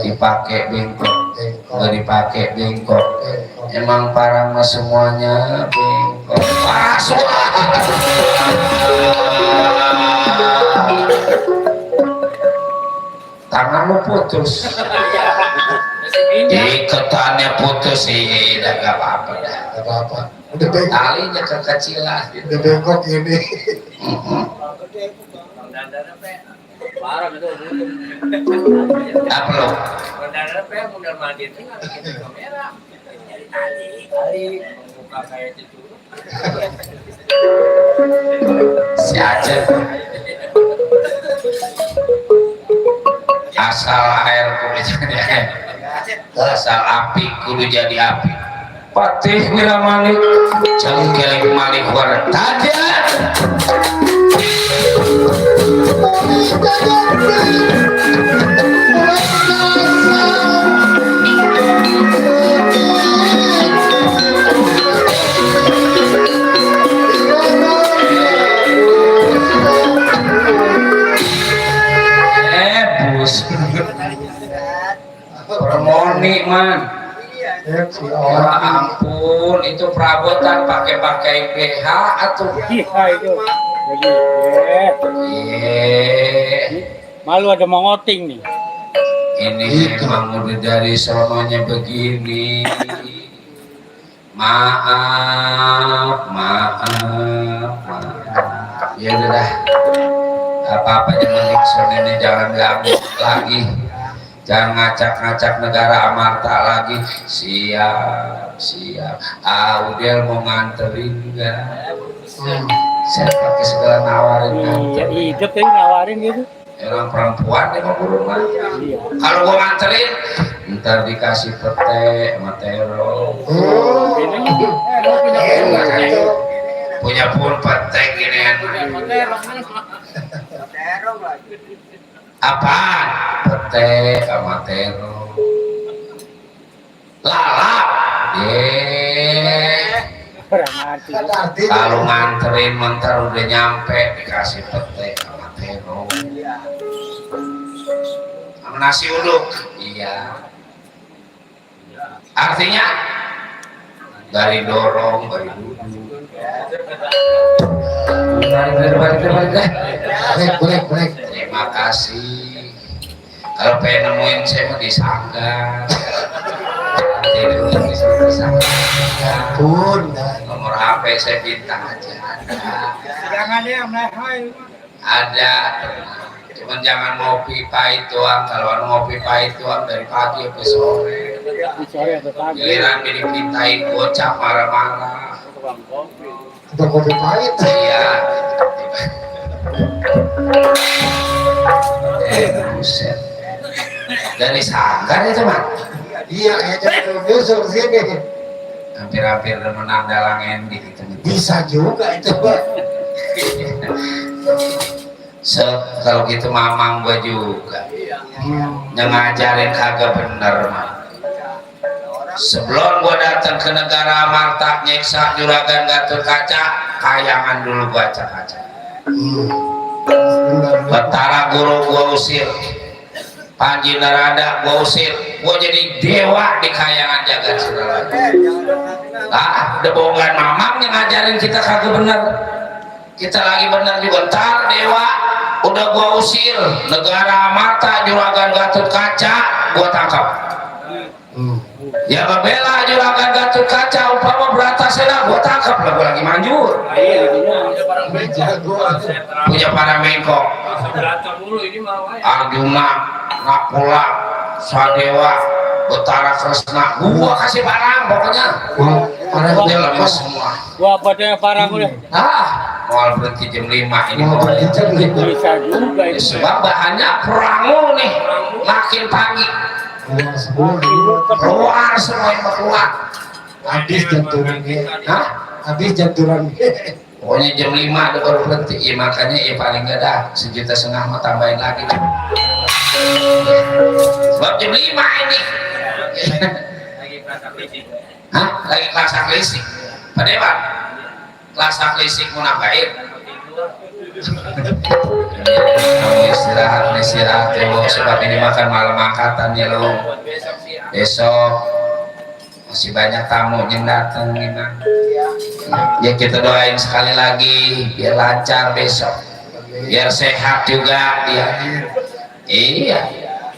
dipakai bengkok, nggak dipakai bengkok. Emang parang mah semuanya bengkok. Parah semua. Tanganmu putus, iketannya putus sih, udah gak apa-apa dah. Gak apa-apa. Udah bengkok. Talinya kekecilan. Udah bengkok ini. Barang itu. Apa lo? Bandara apa yang udah mandi itu nggak bikin kamera. Nyari tali membuka kayak itu. Si Aceh. Asal air kudu jadi air, asal api kudu jadi api. Patih Wiramalik Cangkelek Malik Wartada bus Permoni man. Ya ampun, itu perabotan pakai BH atau Iya itu. Jadi, malu ada mengoting nih. ini memang udah dari sononya begini. Maaf. Ya udah, apa-apa yang penting jangan ganggu lagi. Jangan ngacak-ngacak negara Amarta lagi. Siap. Udel mau nganterin enggak? Saya pakai segala nawarin nganter. Hidup tadi nawarin gitu. Orang perempuan dia mau rumah. Iya. Kalau gua nganterin, ntar dikasih pete sama terong. Punya pun pete ginian. Apaan? Pete sama terong. Lalap. Kalau nganterin mentar udah nyampe dikasih pete sama terong. Sama nasi uduk. Iya. Artinya dari dorong, dari duduk. Boleh. Terima kasih. Kalau pengen nemuin saya mau disanggar. Pun. Nomor HP saya bintang aja. Jangan ya, mlehoi. Ada. Cuman jangan ngopi pahit doang. Kalau ngopi pahit doang dari pagi sampai sore. Sore atau pagi. Giliran dipintain gocap marah-marah. Udah kopi pahit. Iya. Buset. Dari Sanggar itu man. Iya, kayaknya nyusul sini. Hampir-hampir menang dalang Endi gitu. Bisa juga itu, Pak. Kalau gitu mamang gua juga. Ngajarin kagak bener mah. Sebelum gua datang ke negara Amarta nyiksa juragan Gatotkaca, kayangan dulu gua acak-acak. Betara guru gua usir, Panji Narada gua usir, gua jadi dewa di kayangan jagat Suragan. Udah bohongan mamang yang ngajarin kita kagak bener. Kita lagi bener juga ntar dewa udah gua usir negara Amarta juragan Gatotkaca gua tangkap. Ya bela juragan Gatotkaca umpama Bratasena gua tangkap lah, gua lagi manjur. Punya para Menko Arjuna, Nakula, Sadewa, Betara Kresna, gua kasih barang pokoknya. Dia lemes semua. Gua pada parang udah. Mau berhenti jam 5 ini Bisa juga itu. sebab bahannya perangu nih, makin pagi keluar semua yang keluar. Habis janturan. Pokoknya jam 5 ada baru berhenti. Ya makanya ya paling gak ada 1,5 juta mau tambahin lagi. Sebab jam 5 ini. Lagi kelas aklisik. Pak Dewan, kelas aklisik mau nampain. Kamu istirahat ya lo, sebab ini makan malam angkatan ya lo. Besok masih banyak tamu yang datang gimana. Ya kita doain sekali lagi biar lancar besok, biar sehat juga dia. Iya,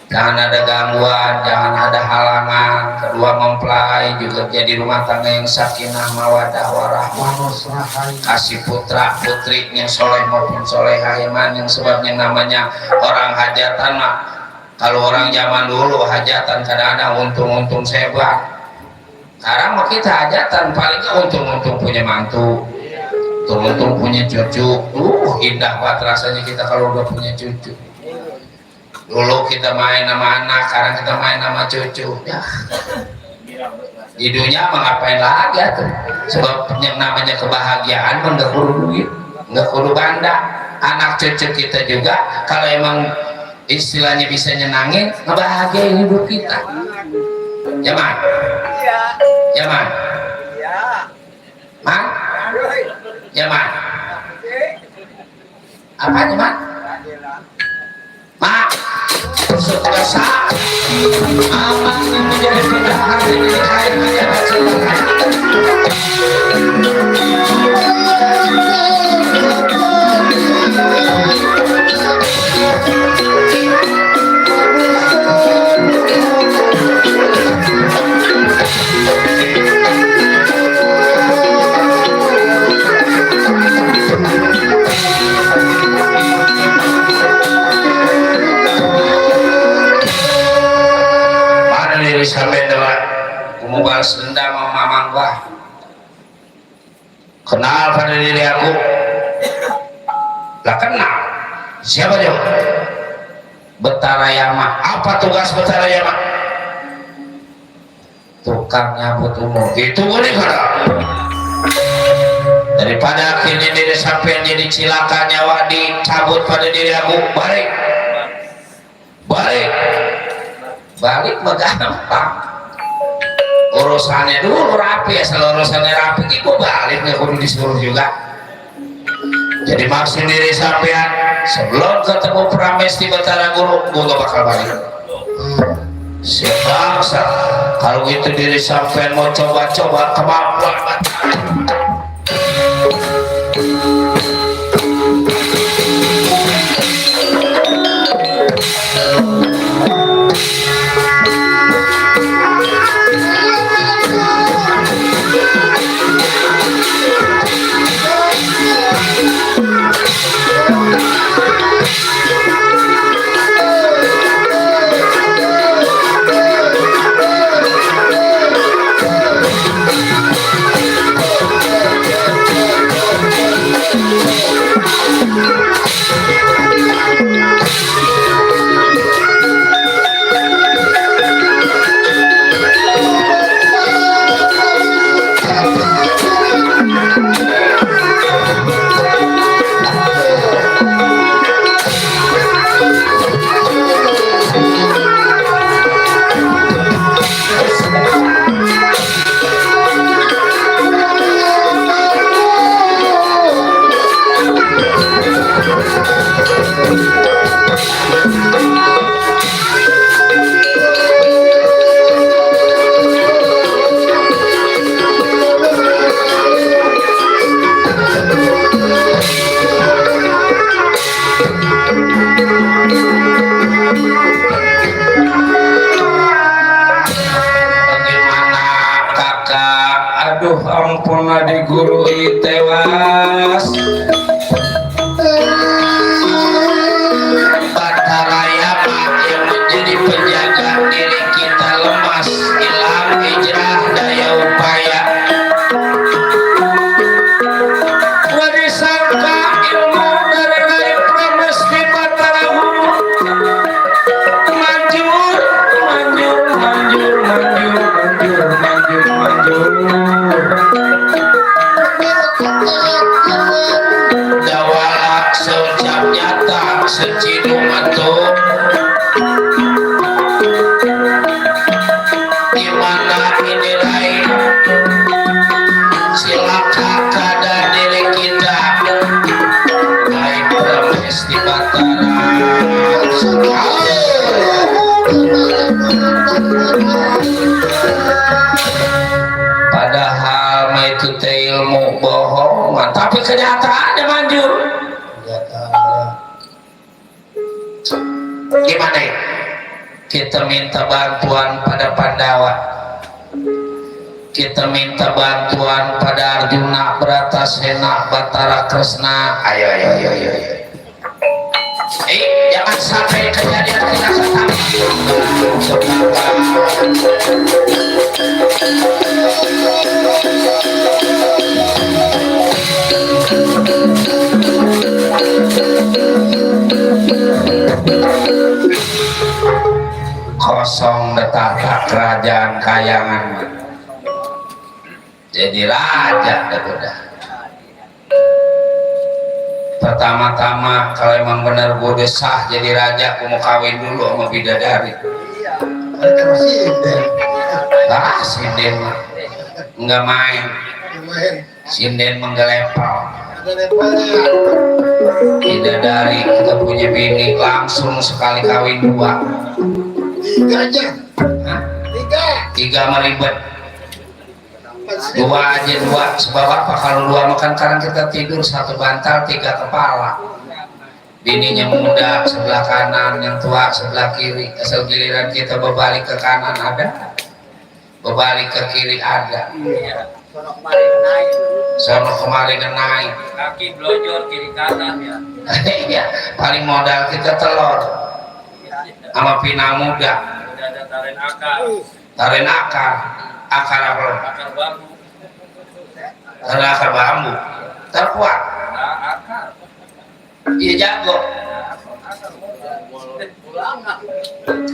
jangan ada gangguan, jangan ada halangan. Kedua mempelai juga jadi rumah tangga yang sakinah mawadah warahmah. Kasih putra putrinya soleh maupun solehah iman, yang sebabnya namanya orang hajatan mah. Kalau orang zaman dulu hajatan kadang-kadang untung-untung sebat. Sekarang mah kita hajatan paling gak untung-untung punya mantu, untung-untung punya cucu. Indah banget rasanya kita kalau udah punya cucu. Dulu kita main sama anak, sekarang kita main sama cucu. Ya. Di dunia mah ngapain lagi tuh? Sebab yang namanya kebahagiaan mah nggak perlu duit, nggak perlu banda. Anak cucu kita juga kalau emang istilahnya bisa nyenangin, ngebahagiain hidup kita. Jaman? Jaman? Man? Jaman? Apa Jaman? Mak, sukasa aman menjadi pendahan ini kain menjadi silakan. Sampai dewa mau balas dendam sama mamang gua. Kenal pada diri aku lah, kenal siapa dia? Betarayama. Apa tugas Betarayama? Tukang nyabut umur. Itu boleh kada? Daripada akhirnya diri sampai jadi cilaka nyawa dicabut pada diri aku, balik mah gampang. Urusannya dulu rapi, asal urusannya rapi itu balik nggak perlu disuruh juga. Jadi maksud diri sampean sebelum ketemu Pramesti Batara Guru, gua gak bakal balik. Sebangsa kalau gitu diri sampean mau coba-coba kemampuan di guru tewas. Batarayama yang menjadi penjaga diri kita lemas, hilang hijrah daya upaya. Wadisangka ilmu dari naik Pramesti Batara Guru manjur dawala seucap nyata secidung atuh dimana ini lain silaka kada diri kita lain Pramesti Batara. Padahal mah itu teh ilmu bohong, tapi kenyataannya manjur. Gimana ya? Kita minta bantuan pada Pandawa, kita minta bantuan pada Arjuna, Bratasena, Batara Kresna. Ayo. Jangan sampai kejadian kita kosong detata kerajaan kayangan jadi raja udah. Pertama-tama kalau emang benar gue udah sah jadi raja, gue mau kawin dulu sama bidadari. Mereka masih inden. Sinden mah nggak main, sinden menggelepal. Ada lepalnya. Bidadari kita punya bini langsung sekali kawin 2. 3 aja. Hah? 3. 3 meribet. 2 aja 2 sebab apa kalau 2 makan karena kita tidur 1 bantal 3 kepala. Bininya muda sebelah kanan, yang tua sebelah kiri. Asal giliran kita berbalik ke kanan ada, berbalik ke kiri ada. Sono kemarin naik. Kaki blojor kiri kanan ya. Iya, paling modal kita telur sama pina muda. Udah ada taren akar, Tarik akar apa? akar bambu. Tarik akar bambu. Terkuat. Akar. Iya jago.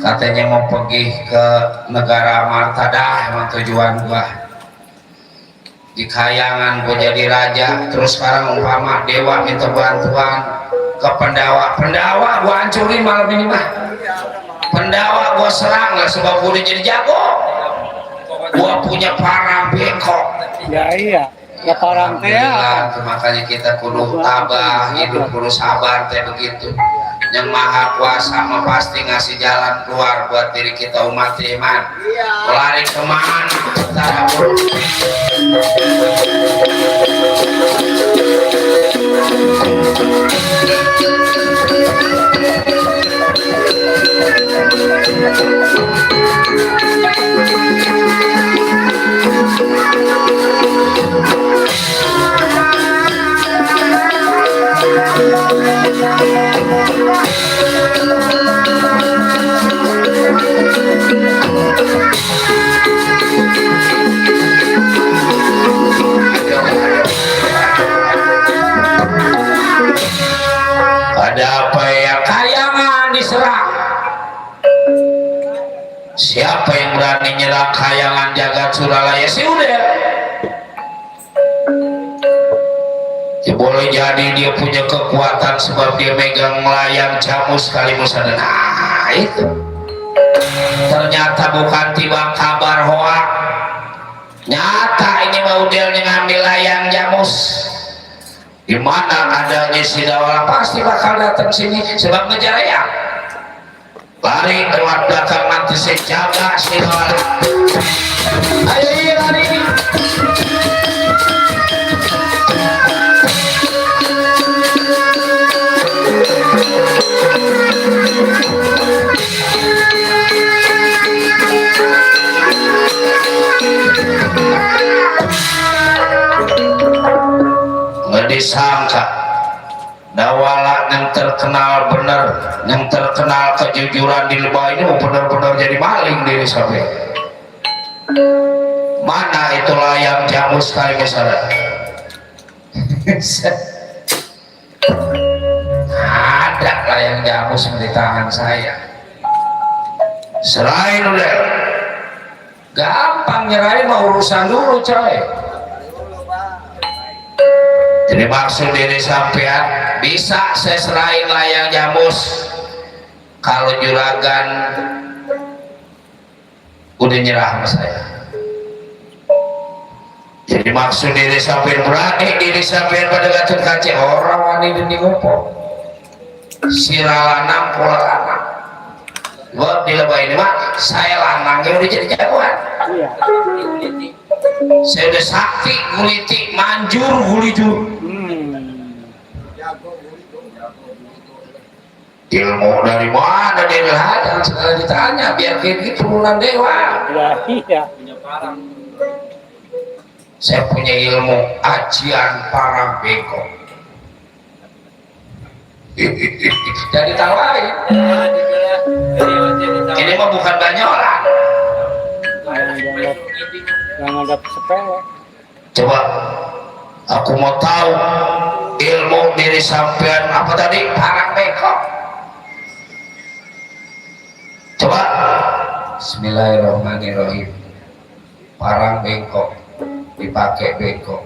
Katanya mau pergi ke negara Martada, emang tujuan gua. Di Kayangan gua jadi raja, terus sekarang umpama dewa minta bantuan ke Pendawa gua hancurin malam ini mah. Pendawa gua serang lah sebab gua udah jadi jago. Gua punya parang bengkok. Ya iya. Ya orang teh Alhamdulillah, tuh makanya kita kudu tabah, hidup kudu sabar teh begitu. Yang maha kuasa mah pasti ngasih jalan keluar buat diri kita umat iman. Lari kemana? Tara bro. Ada apa ya? Kayangan diserang. Siapa yang berani nyerang Kayangan jagat Suralaya? Si udah. Ya boleh jadi dia punya kekuatan sebab dia megang layang Jamus Kalimus ada. Nah itu. Ternyata bukan tiba kabar hoak. Nyata ini modelnya ngambil layang Jamus. Di mana adanya si Dawala pasti bakal datang sini sebab ngejar ayam. Lari lewat belakang nanti saya jaga si Dawala. Ayo iya lari. Nggak disangka Dawala yang terkenal bener, yang terkenal kejujuran di Lebah ini benar-benar jadi maling diri sampai. Mana itu layang Jamus kali misalnya? Ada layang Jamus di tangan saya. Serahin udah. Gampang nyerahin mau urusan dulu coy. Jadi maksud diri sampean bisa saya serahin layang Jamus kalau juragan udah nyerah sama saya. Jadi maksud diri sampean berani diri sampean pada gacung kace orang wani di ngupo siralanang pola lanang. Buat di Lebah ini mah saya lanangnya udah jadi jagoan. Iya. Saya udah sakti, guliti, manjur, gulijur. Ilmu dari mana dia ada segala ditanya biar kayak gitu turunan dewa. Ya iya. Punya parang. Saya punya ilmu ajian parang bengkok. Jadi tawain. Ini mah bukan banyolan. Yang anggap sepele. Coba aku mau tahu ilmu diri sampean apa tadi parang bengkok. Coba Bismillahirrahmanirrahim. Parang bengkok dipakai bengkok,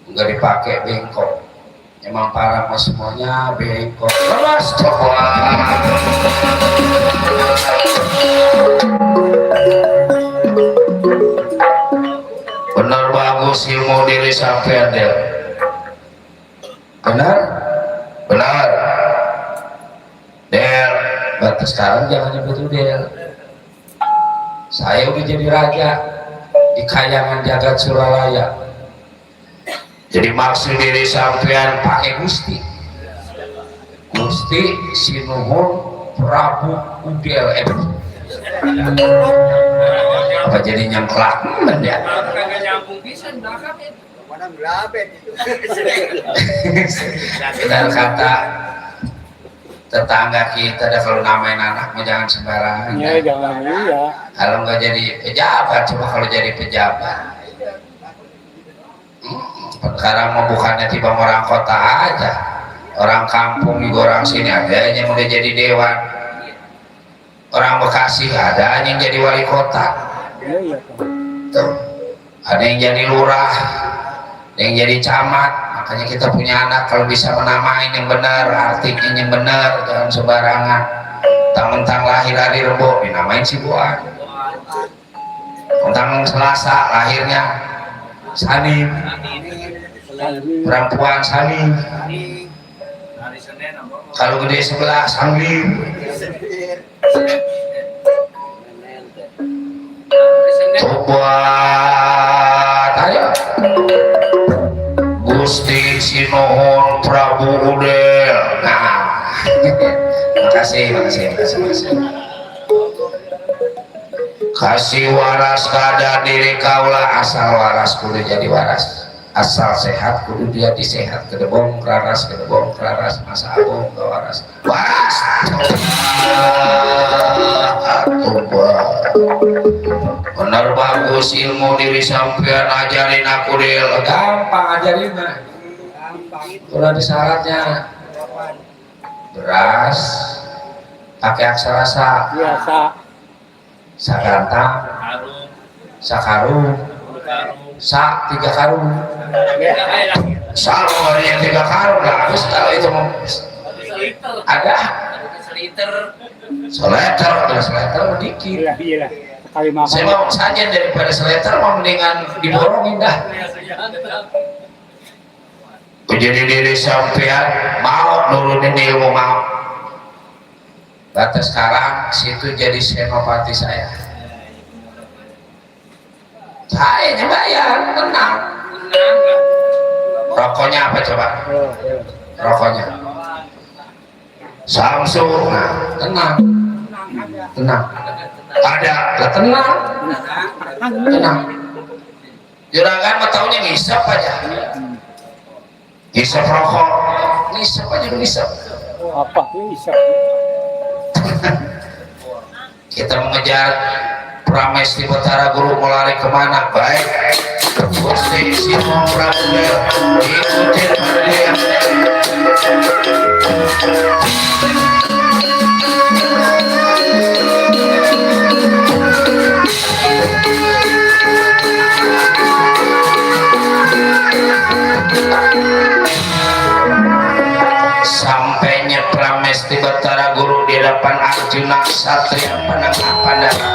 enggak dipakai bengkok. Emang para mas semuanya bengkok. Lepas coba. Benar bagus ilmu diri sampean Del. Benar? Benar. Del, batas sekarang jangan nyebut Del. Saya udah jadi raja di kayangan jagat Suralaya. Jadi maksud diri sampean pakai Gusti. Gusti Sinuhun Prabu Udel. Apa jadi nyangklak ya? Kagak nyambung pisan belakangnya. Mana belabet itu. Benar kata tetangga kita dah kalau namain anakmu jangan sembarangan. Ya jangan iya. Kalau nggak jadi pejabat, coba kalau jadi pejabat. Sekarang mau bukannya tiba orang kota aja, orang kampung juga orang sini ada yang udah jadi dewan, orang Bekasi ada yang jadi wali kota. Iya. Tuh, ada yang jadi lurah, ada yang jadi camat. Makanya kita punya anak kalau bisa menamain yang benar, artinya yang benar, jangan sembarangan. Mentang-mentang lahir hari Rebo dinamain si Buan, mentang Selasa lahirnya Salim, perempuan Salim, Hari Senin apa? kalau gede sebelah Salim. Coba ayo Gusti Sinuhun Prabu Udel. Nah, makasih. Kasih waras kada diri kaulah, asal waras kudu jadi waras, asal sehat kudu dia disehat, kedebong kelaras masa abong ke waras bener bagus ilmu diri sampean ajarin aku Del. Gampang ajarin mah, udah di syaratnya beras pakai aksara sa, Biasa. sagantang, Karung, sakarung, karung. sa 3 karung, sa yang 3 karung lah. Habis kalau itu mau ada Seliter. seleter dikit. Iya. Sekali makan. Saya mau saja daripada seleter mau mendingan diborongin dah. Jadi diri sampean mau nurunin ilmu mau. Batas sekarang situ jadi senopati saya. Saya bayar, tenang. Rokoknya apa coba? Rokoknya Samsung. Nah, tenang. Ada, lah tenang. Juragan mah taunya ngisap aja. Ngisap rokok, ngisap aja dulu ngisap. Apa? Bisa. Kita mengejar Pramesti Batara Guru mau lari kemana? Baik, Gusti Sinuhun Prabu Udel ikutin dia. Sampainya Pramesti Batara Guru di hadapan Arjuna Satria Panangga Pandana.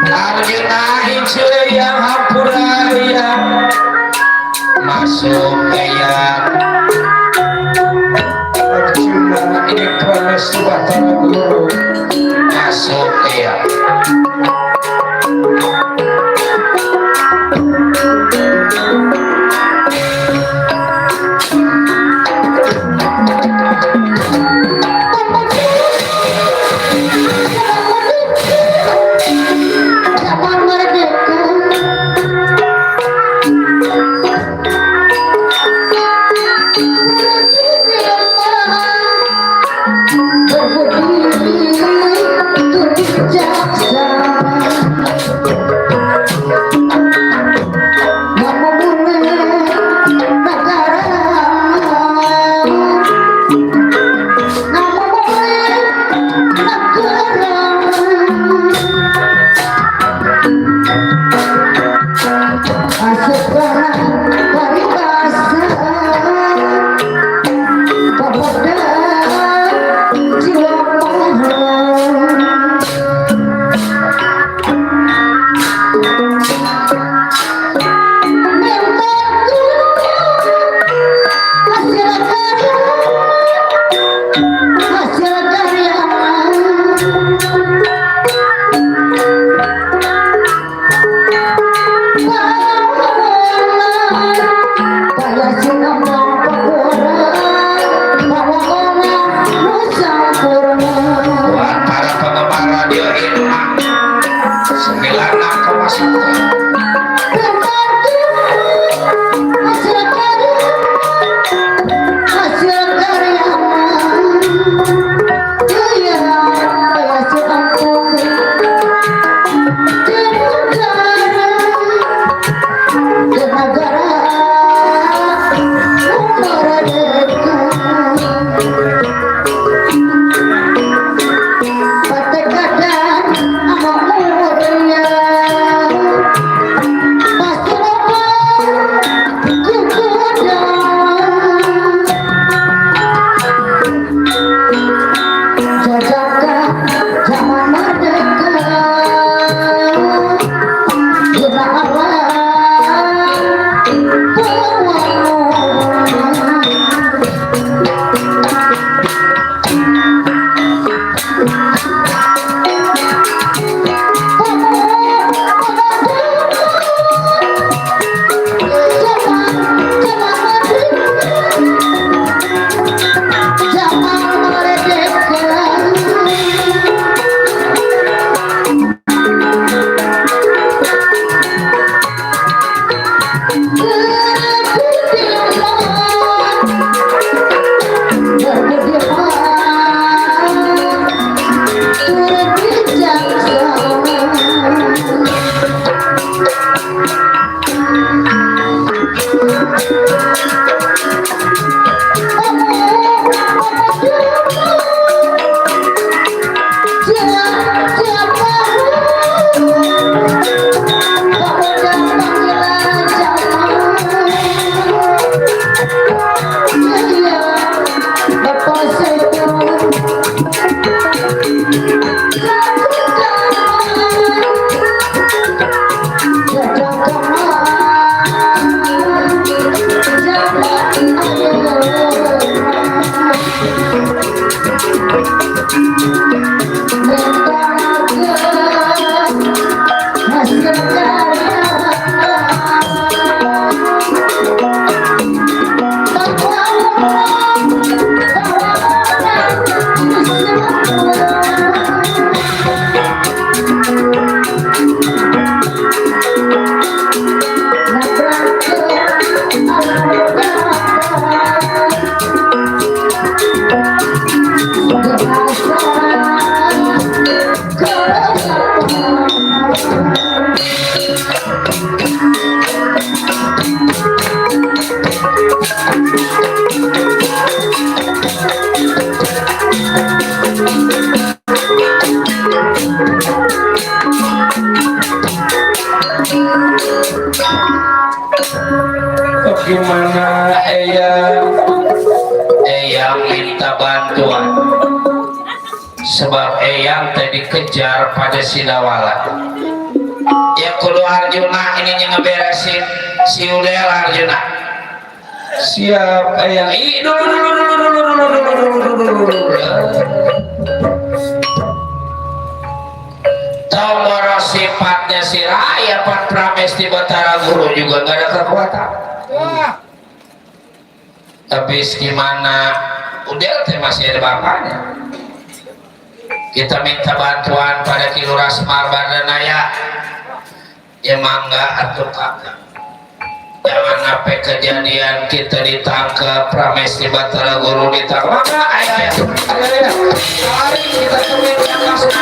Arjuna hijau yang hampuraya masuk gaya. Arjuna ini Pramesti Batara Guru masuk gaya. Gimana Eyang minta bantuan sebab Eyang tadi kejar pada Sidawala ya kudu Arjuna ini ngeberesin si Udel Arjuna siap Eyang tahu boros sifatnya si Raya Pan Pramesti Batara Guru juga gak ada kekuatan. Habis gimana Udel teh masih ada bapaknya. Kita minta bantuan pada Ki Lurah Semar Bandanaya. Ya mangga atuh kakak. Jangan sampai kejadian kita ditangkap Pramesti Batara Guru ditangkap. Mangga ayo. Mari kita tunggu yang masuk.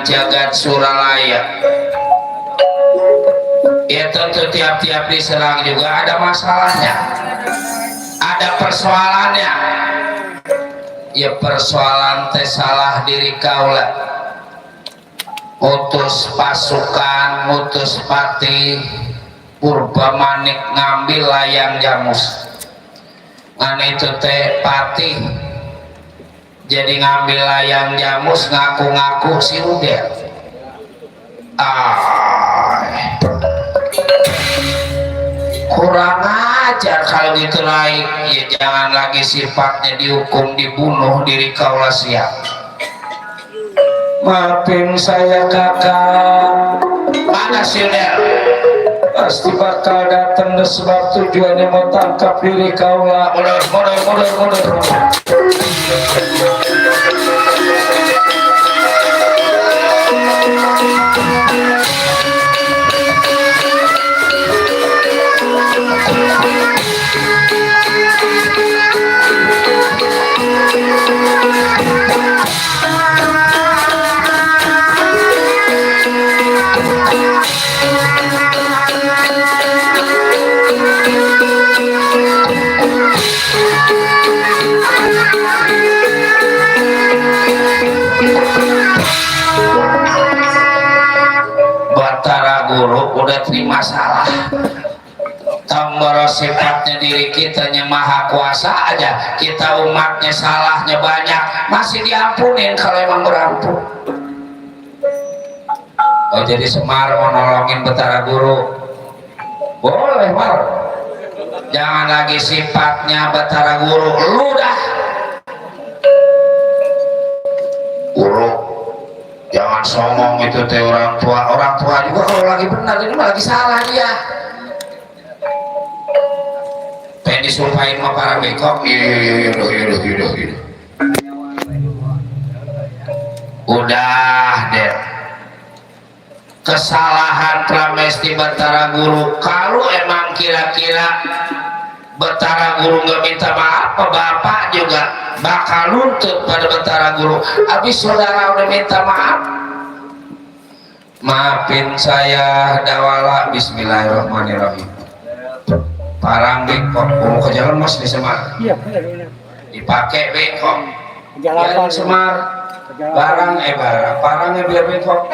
Jagat Suralaya ya tentu tiap-tiap diserang juga ada masalahnya, ada persoalannya ya persoalan teh salah diri kaula utus pasukan utus pati Purbamanik ngambil layang Jamus ngan itu teh pati jadi ngambil layang Jamus ngaku-ngaku si Udel. Kurang ajar kalau gitu lain ya jangan lagi sifatnya dihukum dibunuh diri kaula siap. Maafin saya kakak. Mana si Udel? Pasti bakal datang sebab tujuannya mau tangkap diri kaula. Mundur. Udah terima salah boros sifatnya diri kita maha kuasa aja kita umatnya salahnya banyak masih diampunin kalau emang berampun. Oh jadi Semar mau nolongin Batara Guru boleh Mar, jangan lagi sifatnya Batara Guru lu dah Guru jangan songong itu teh orang tua juga kalau lagi benar ini malah lagi salah dia. disumpahin sama para bengkok hidup. Udah deh, kesalahan Pramesti Batara Guru. Kalau emang kira-kira Batara Guru nggak minta maaf, bapak juga bakal nuntut pada Batara Guru. Habis saudara udah minta maaf, maafin saya dawala. Bismillahirrahmanirrahim. Parang bengkok, mau ke jalan mas di Semar. Iya benar. Dipakai bengkok. Jalan Semar. Barang barangnya biar bengkok.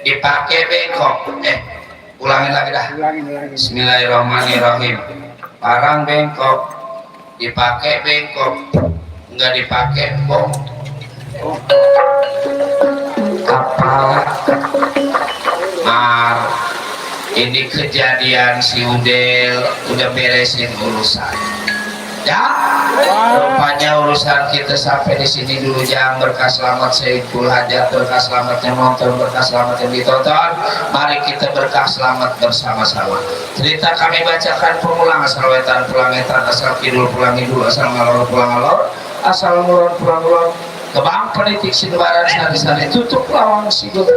Dipakai bengkok. Ulangin lagi dah. Ulangin. Bismillahirrahmanirrahim. Barang bengkok, dipakai bengkok, nggak dipakai bong. Kepala Mar, ini kejadian si Udel udah beresin urusan. Ya, rupanya urusan kita sampai di sini dulu. Jangan berkah selamat Sayyidul Hajat, berkah selamat yang nonton, berkah selamat yang ditonton. Mari kita berkah selamat bersama-sama. Cerita kami bacakan pengulang, asal wetan pulang wetan, asal kidul pulang kidul, asal ngalor pulang ngalor, asal ngulon pulang ngulon. Kebang politik sidoaran sari-sari tutup lawang sidut.